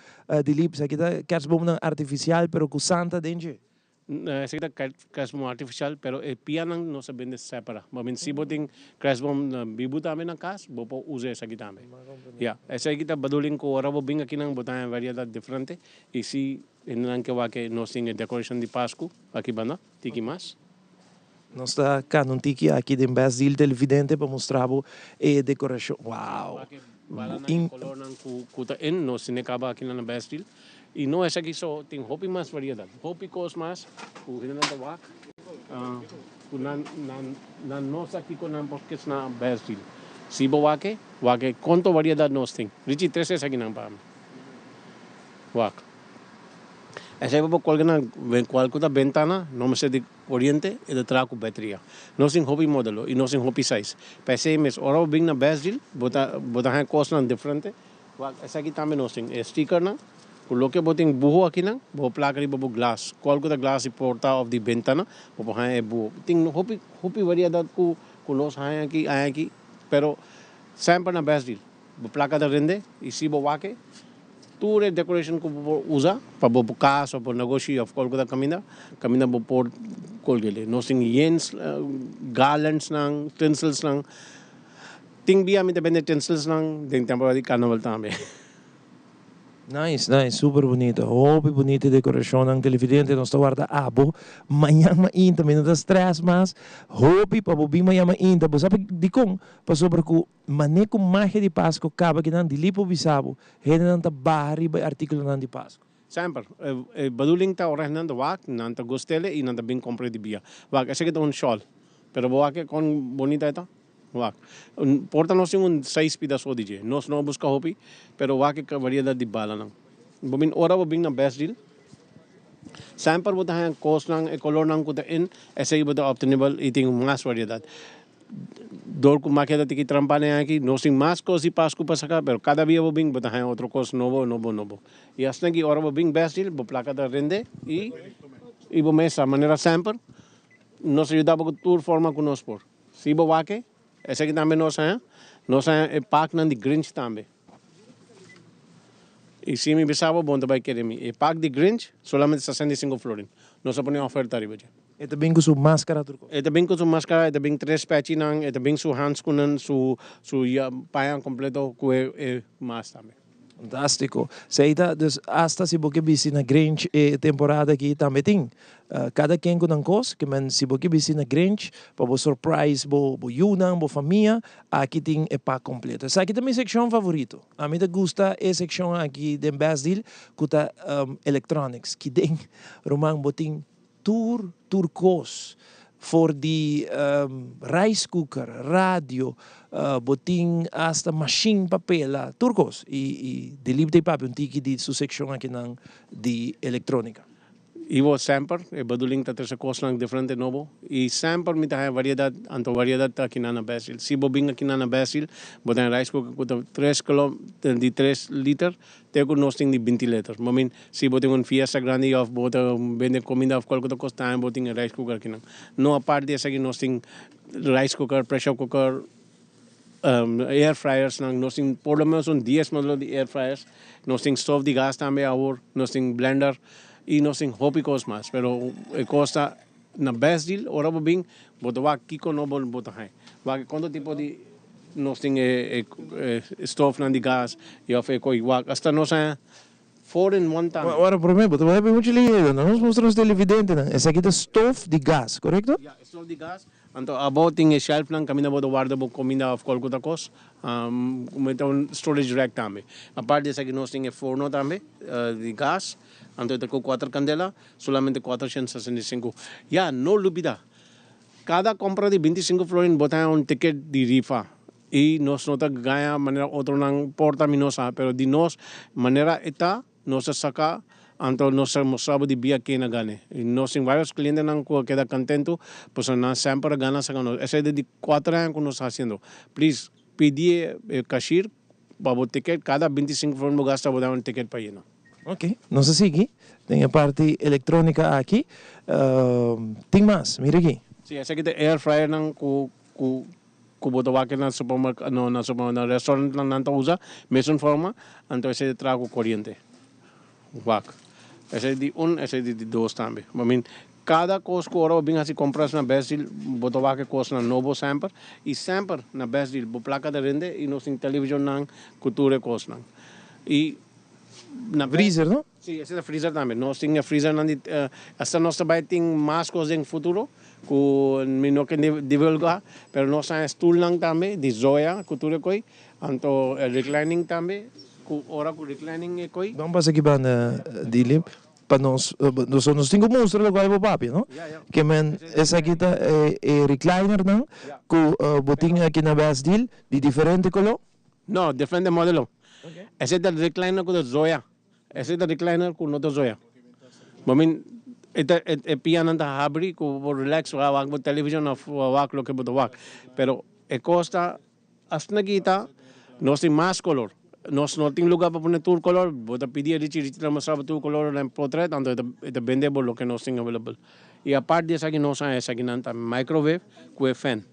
S3: Dilip, esaki ta kerstboomnan artificial pero cu Santa den dje.
S4: Esaki ta kerstboom artificial pero e pianan nos ta bende separa. Bo men si bo tin kerstboom bibu tambe na cas bo por usa esaki tambe. Ya, esaki ta bedoeling cu ora bo bin akinan bo ta haña variedad diferente y si hendenan ke wak nos tin e decoration di Pascu aki banda tiki mas.
S3: Nos ta cana un tiki aki den Best Deal Televidente pa mustra bo e decoracion. Wow!
S4: Balanan y colornan cu ta in nos tene caba aki na Best Deal. Y no esaki so, tin hopi mas variedad. Hopi cos mas cu hendenan ta wak cu nan nan nan no sa kico nan por kies na Best Deal. Si bo wak e, wak e cuanto variedad nos tin. Richie, trece esakinan pa mi. Wak. Esey bo por colga na cual cu ta bentana, no mester di Oriente e ta traha ku bateria. Nos tin hopi modelo i nos tin hopi size. P'esei mes ora bo bin na Best Deal bo ta bo ta haña kosnan diferente. Wak esaki tambe nos tin e stickernan ku loke bo tin buho akinan bo por plaka riba bo glas. Kual ku ta glas di porta òf di bentana bo por haña e buho. Tin hopi hopi variedat ku ku nos haña aki haña aki pero semper na Best Deal. Bo plaka ta rende i si bo wak e Tur e decoration cu bo por usa pa bo cas of bo negoshi of cualke otro caminda, caminda bo por colguele. Nos tin yens, garlands nan, tinsels nan. Tin bia mi ta bende tinsels nan den temporada di carnaval tambe.
S3: Nice, nice, super bunita. Hopi bunita e decoracionnan. Televidente, nos ta warda abo mañan mainta. Mi no ta stress mas. Hopi pa bo bin mañan mainta. Bo sa dicon? Pasobra cu Mané ku magia di Pasko kaba ki nan di li por bisa bo, hendenan ta baha riba e artíkulonan di Pasko.
S4: Semper, e bedoeling ta ora nan ta wak, nan ta gust'el i nan ta bin kompra di bia. Wak, esaki ta un shòl, pero bo wak kon bonita e ta? Wak, por ta nos tin un seis pida so di dje, nos no a buska hopi, pero wak e variedat di balanan. Bo bin, ora bo bin na Best Deal, semper bo ta haña kosnan, e kolornan ku ta in, esei bo ta optenibel i tin mas variedat. Dor ku makia ta tiki trampa den aki, nos tin mas kos di Pasku pa saka, pero kada bia bo bin bo ta haña otro kos nobo, nobo, nobo. I asina ki ora bo bin bèstil, bo plaka ta rende i i bo mesa. Manera semper, nos ta yuda bo ku tur forma ku nos por. Si bo wak e, esaki tambe nos haña, nos haña e paknan di Grinch tambe. I si mi bisa bo, bo no ta bai kere mi. E pak di Grinch, solamente 65 florin. Nos a pone oferta riba dje.
S3: E ta bin ku su maskara tur kos.
S4: E ta bin ku su maskara, e ta bin tres pechinan, e ta bin su handskunan, su su paña kompleto ku e e mas tambe.
S3: Fantástiko. Esei ta, dus asta si bo ke bisti na Grinch e temporada aki tambe tin. Kada ken ku nan kos, ke men si bo ke bisti na Grinch pa bo surprise bo bo yunan, bo famia, aki tin e pak kompleto. Esaki ta mi sekshon favorito. Ami ta gusta e sekshon aki den Best Deal ku ta electronics. Ki den, ruman, bo tin Tur tur kos, for di rice cooker, radio, bo tin hasta mashin pa pela, tur kos. I i Dilip ta e papia un tiki di su sekshon akinan di elektronika.
S4: Ivo, Semper e bedoeling ta trese kosnan diferente nobo i semper mi ta haña variedat, anto variedat ta akinan na Bèsil. Si bo bin akinan na Bèsil, bo ta haña rice cooker ku ta tres kilo, di tres liter Te ku nos tin di binti leter. Bo min, si bo tin un fiesta grandi òf bo ta bende kominda òf kualke otro kos tambe bo tin e rice cooker akinan. No apart di esaki nos tin rice cooker, pressure cooker, air fryers nan. Nos tin por lo menos un dies modelo di air fryers. Nos tin stove di gas tambe awor, nos tin blender i nos tin hopi kos mas. Pero e kos ta na best deal ora bo bin bo ta wak kiko no bo ta haña. Wak konto tipo di nos tin e stofnan di gas y of e koy wak hasta nos haña four in one tambe.
S3: Ora prome bo ta bai mucho lihe nos mustra nos televidentenan esaki ta stof di gas korekto?
S4: Ya e stof di gas anto abo tin e shelfnan kaminda bo ta warda bo kominda of kualke otro kos como ta un storage rack tambe aparte di esaki nos tin e forno tambe di gas anto e ta ku kuater kandela solamente 465 ya no lubida Kada kompra di 25 florin bo ta haña un ticket di rifa i nos no ta gaña manera otronan por ta mi no sa pero di nos manera e ta nos ta saka anto nos ta mustra bo di bia ken a gane i nos tin varios clientenan ku a keda kantentu pasobra nan semper a gana saka nos esei ta di kuater aña ku nos ta hasiendo please pidi e cashier pa bo ticket kada 25 florin bo gasta bo ta haña un ticket pa yena.
S3: Ok, nos a sigui den e parti electronica aki. Tin mas, mira aki.
S4: Si, esaki ta air fryernan ku ku ku bo ta wak na supermerk no na supermerk na restaurantnan nan ta usa mesun forma anto esei ta traha ku koriente. Wak. Esei di un esei di dos tambe. I mean kada kos ku ora bo bin hasi kompras na Best Deal bo ta wak e kosnan nobo semper i semper na Best Deal bo plaka ta rende i nos tin televishonnan ku tur e kosnan i Na
S3: Freezer, no?
S4: Sí, esei ta freezer tambe. Nos tin e freezernan di, hasta nos ta bai tin mas kos den futuro. ku mi no ke divulgá, pero nos a haña stulnan tambe di zoya ku tur e koi, anto e reclining tambe ku ora ku reclining e koi.
S3: Ban pasa aki banda Dilip pa nos, nos nos tin ku mustra lokual bo papia no, ke men esaki ta e reclinernan ku bo tin aki na Best Deal di diferente koló.
S4: No, diferente modelo. Esei ta recliner ku ta zoya. Esei ta recliner ku no ta zoya. Bo min e ta e pianan ta habri ku bo relax bo a wak bo television of bo a wak loke bo ta wak. Pero e kos ta asina kita nos tin mas kolor. Nos no tin luga pa pone tur kolor. Bo ta pidi e Richie, Richie ta mustra bo tur kolor den potret anto e ta bende bo loke nos tin available. I apart di esaki nos a esakinan ta microwave ku e fan.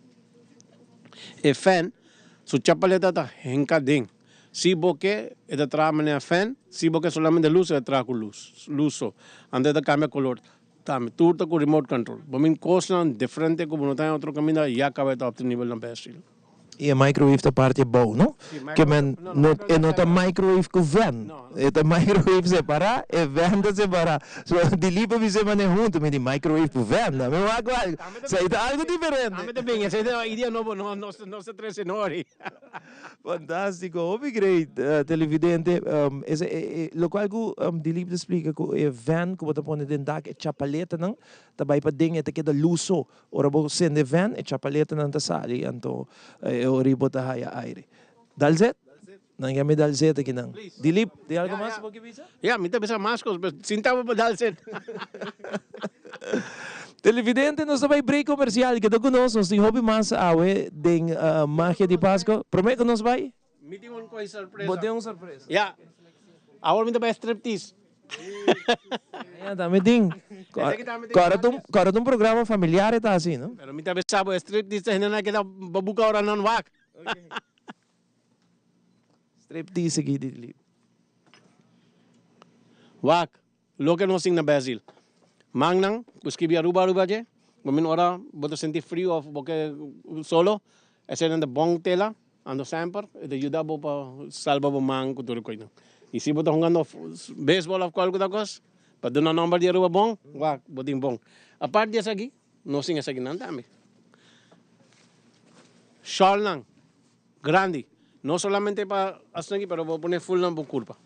S4: E fan Su chapaleta ta hinka den. Si bo ke, e ta traha manera fan, si bo ke solamente lus, e ta traha ku lus, lus so. Anto e ta kambia kolor tambe. Tur ta ku remote control. Bo min kosnan diferente ku bo no ta haña otro kaminda, ya kaba e ta optenibel na Best Deal.
S3: I e microwave ta parti abou, no? Ke men no, e no ta microwave ku ven. E ta microwave separá, e ven ta separá. So, Dilip a bisa e manera huntu, mi di microwave ku ven, mi wak ku algu. Esei ta algu diferente.
S4: Tambe ta bin, esei ta idea nobo, no, nos, nos ta trece nori.
S3: Fantástico, hopi great, televidente. Ese, e, e, locual cu Dilip ta splica cu e ven cu bo ta pone den dak, e chapaletanan ta bay paden, e ta keda luz so. Ora bo cende e ven, e chapaletanan ta sali, anto e ora bo ta haya aire. Dalzet? Nan yami Dalzet akinan. Dilip, tin algo mas bo ke bisa?
S4: Ya, mi ta bisa mas kos, pero sinta bo pa Dalzet.
S3: Televidente, nos ta bai break comercial. Keda cu nos, nos tin hopi mas awe den Magia di Pasco. Prome cu nos bai?
S4: Mi tin un kos sorpresa.
S3: Bo tin un sorpresa?
S4: Ya. Awor mi ta bai striptease.
S3: Ya, tambe tin. Kòrda ta un, kòrda ta un programa familiar e ta hasi, no?
S4: Pero mi ta bisa bo, e striptease ta hendenan keda babuka ora nan wak.
S3: Striptease aki di Dilip.
S4: Wak, loke nos tin na Brazil. Mannan ku skibi Aruba Aruba dje, bo min ora bo ta sinti friu of bo ke solo, eseinan ta bon tela, ando semper e ta yuda bo pa salba bo man ku tur e koinan. I si bo ta hungando beisbol of kualke otra kos, pa duna nomber di Aruba bon, wak, bo tin bon. Apart di esaki, nos tin esakinan tambe. Shawlnan. Grandi. No solamente pa asina aki, pero bo pone full nan bo curpa.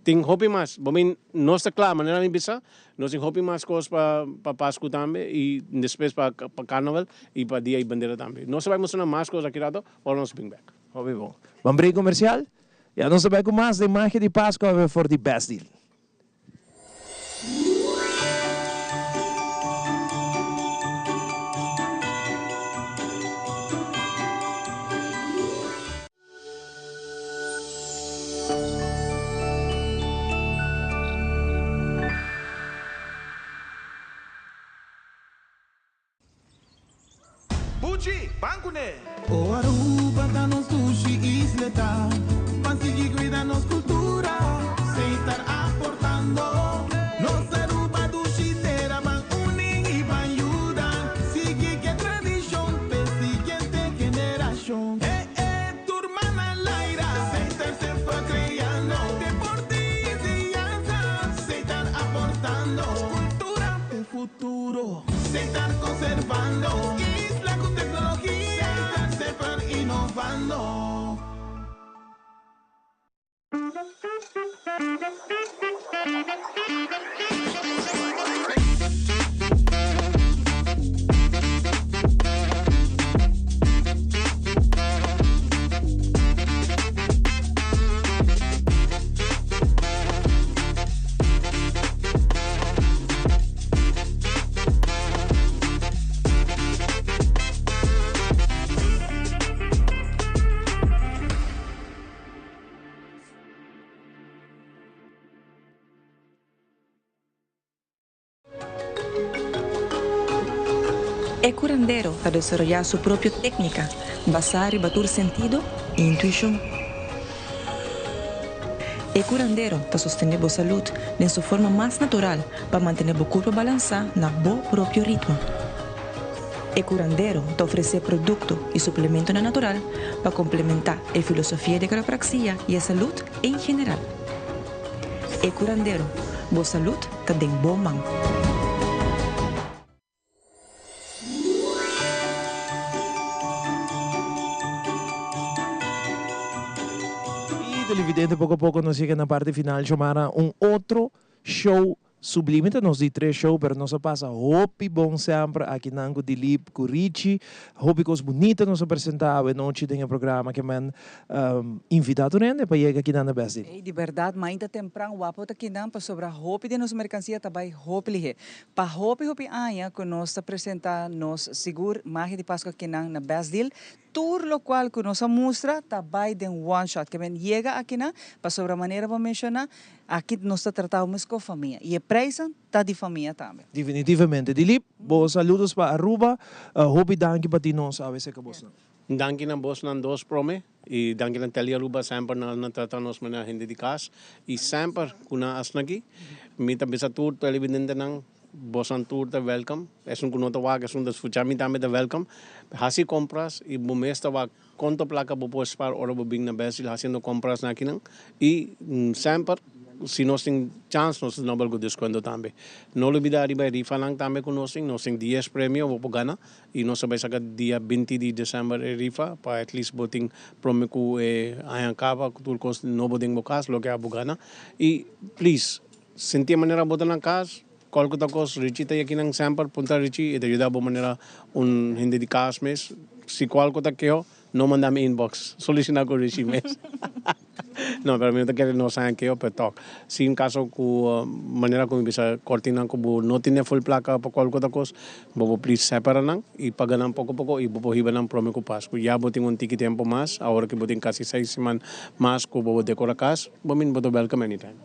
S4: Tin hopi mas. Bo min nos ta cla, manera mi bisa, nos tin hopi mas cos pa pa Pascu tambe y despues pa pa Carnaval y pa Dia y Bandera tambe. Nos ta bay mustra nan mas cos aki rato ora nos bin bek.
S3: Hopi bon. Ban break comercial. Ya nos ta bay cu mas den Magia di Pascu awe for di Best Deal.
S7: Buchi, ban kuné! O Aruba ta nos dushi isleta, ban sigui cuida nos cultura, Setar aportando. Nos Aruba dushi tera, ban uni y ban yuda, sigui ke tradicion p'e siguiente generacion. E e tur man a laira, Setar semper creando, deporte y enseñanza, Setar aportando, cultura p'e futuro. Setar conservando isla cu tecnologia. Setar semper innovando.
S5: E curandero ta desaroyá su propio técnica basá riba tur sentido i intuishon. E curandero ta sostené bo salud den su forma mas natural pa mantené bo curpa balansá na bo propio ritmo. E curandero ta ofresé producto i suplementonan natural pa complementá e filosofia di quiropraxia i e salud en general. E curandero, bo salud ta den bo man.
S3: Televidente, poco poco nos yega na parti final. Xiomara, un otro show sublime. Ta nos di tres show, pero nos a pasa hopi bon semper akinan cu Dilip, cu Richie. Hopi cos bunita nos a presenta awe nochi den e programa ke men invita tur hende pa yega akinan na Best Deal.
S1: Ey, di berdad, mainta tempran wapo ta kinan pasobra hopi di nos mercancia ta bay hopi lihe. Pa hopi hopi aña cu nos ta presenta nos sigur Magia di Pascua akinan na Best Deal, Tur locual cu nos a mustra ta bay den one shot. Ke men yega akinan, pasobra manera bo menciona, aki nos ta trata mes cu famia. Y e prijsnan ta di famia tambe.
S3: Definitivamente. Dilip, bo saludos pa Aruba. Hopi danki pa tin nos awe cerca bosnan.
S4: Danki na bosnan dos prome y danki na Tele Aruba semper nan a trata nos manera hende di cas y semper cu nan asina aki. Mi ta bisa tur televidentenan Bosan tur ta welcome. Esun ku no ta wak, esun ta scucha mi tambe ta welcome. Haci compras y bo mes ta wak konto placa bo por spaar ora bo bin na Best Deal haciendo compras na akinan. Y semper si nos tin chance nos ta duna bo algun descuento tambe. No lubida riba e rifanan tambe ku nos tin. Nos tin dies premio bo por gana y nos ta bay saca dia binti di december e rifa pa at least bo tin prome ku e aña caba ku tur cos nobo den bo cas loke abo gana. Y please Sinti e manera bo ta na kas, kòl ku ta kos, Richie ta yakinan semper, puntra Richie, e ta yuda bo manera un hende di kas mes. Si kual ku ta keho, no manda mi inbox, solushoná ku Richie mes. No, pero mi no ta kere nos haña keho, pero tòg, si un kaso ku manera ku mi bisa kòrtinan ku bo no tene ful plaka pa kual ku ta kos, bo por plis separa nan i paga nan poko poko i bo por hiba nan prome ku Pasku. Ya bo tin un tiki tempu mas, awor ku bo tin kasi seis siman mas ku bo por dekora kas, bo min bo ta wèlkam anytime.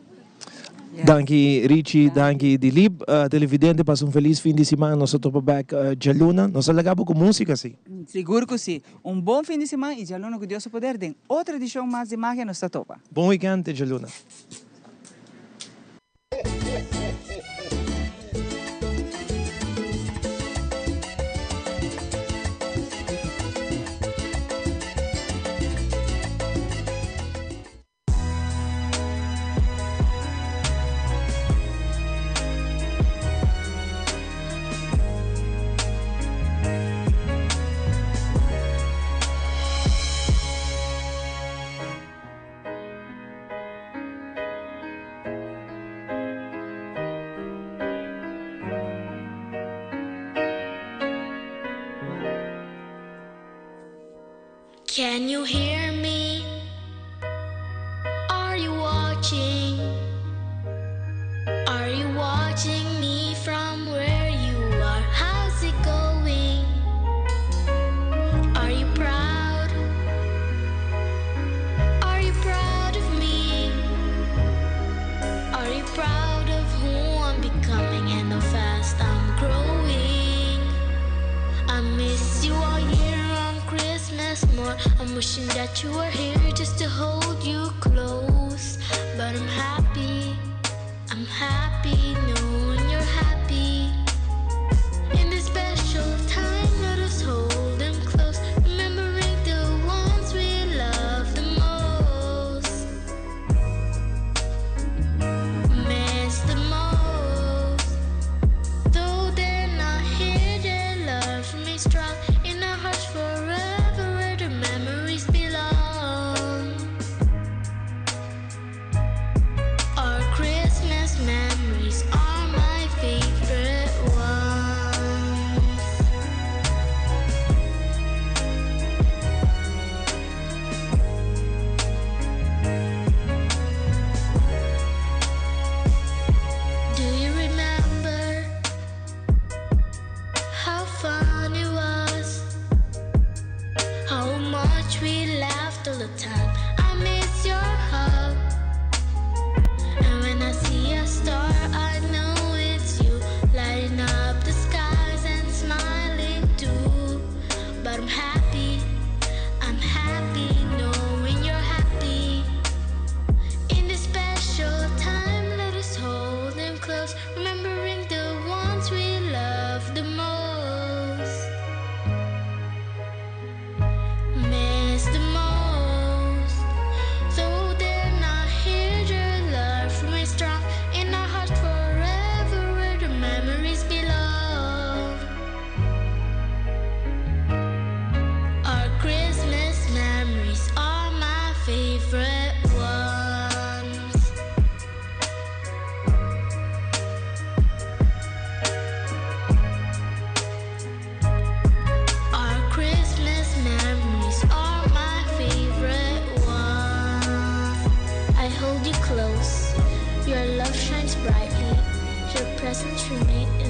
S3: Danki Richie, danki Dilip. Televidente pasa un felis fin di siman. Nos ta topa bek djaluna. Nos ta laga bo ku musika si.
S1: Sigur ku si. Un bon fin di siman i djaluna ku Dios su poder den otro edishon mas di Magia nos ta topa.
S3: Bon weekend te djaluna.
S11: Can you hear me? Are you watching? Are you watching me from where you are? How's it going? Are you proud? Are you proud of me? Are you proud of who I'm becoming and how fast I'm growing? I miss you all year on Christmas more. I'm wishing that you were here just to hold you close. But I'm happy, I'm happy knowing you're happy. In this special time, let us hold them close, remembering the ones we love the most. Miss the most. Though they're not here, their love remains strong in our hearts forever, where the memories belong. Our Christmas memories are my favorite ones. Do you remember how fun it was? How much we laughed all the time. I miss your hug. And when I see a star, I know it's you lighting up the skies and smiling too. But I'm happy, I'm happy knowing you're happy. In this special time, let us hold them close, remembering the ones we love the most. Miss the most. presents remain.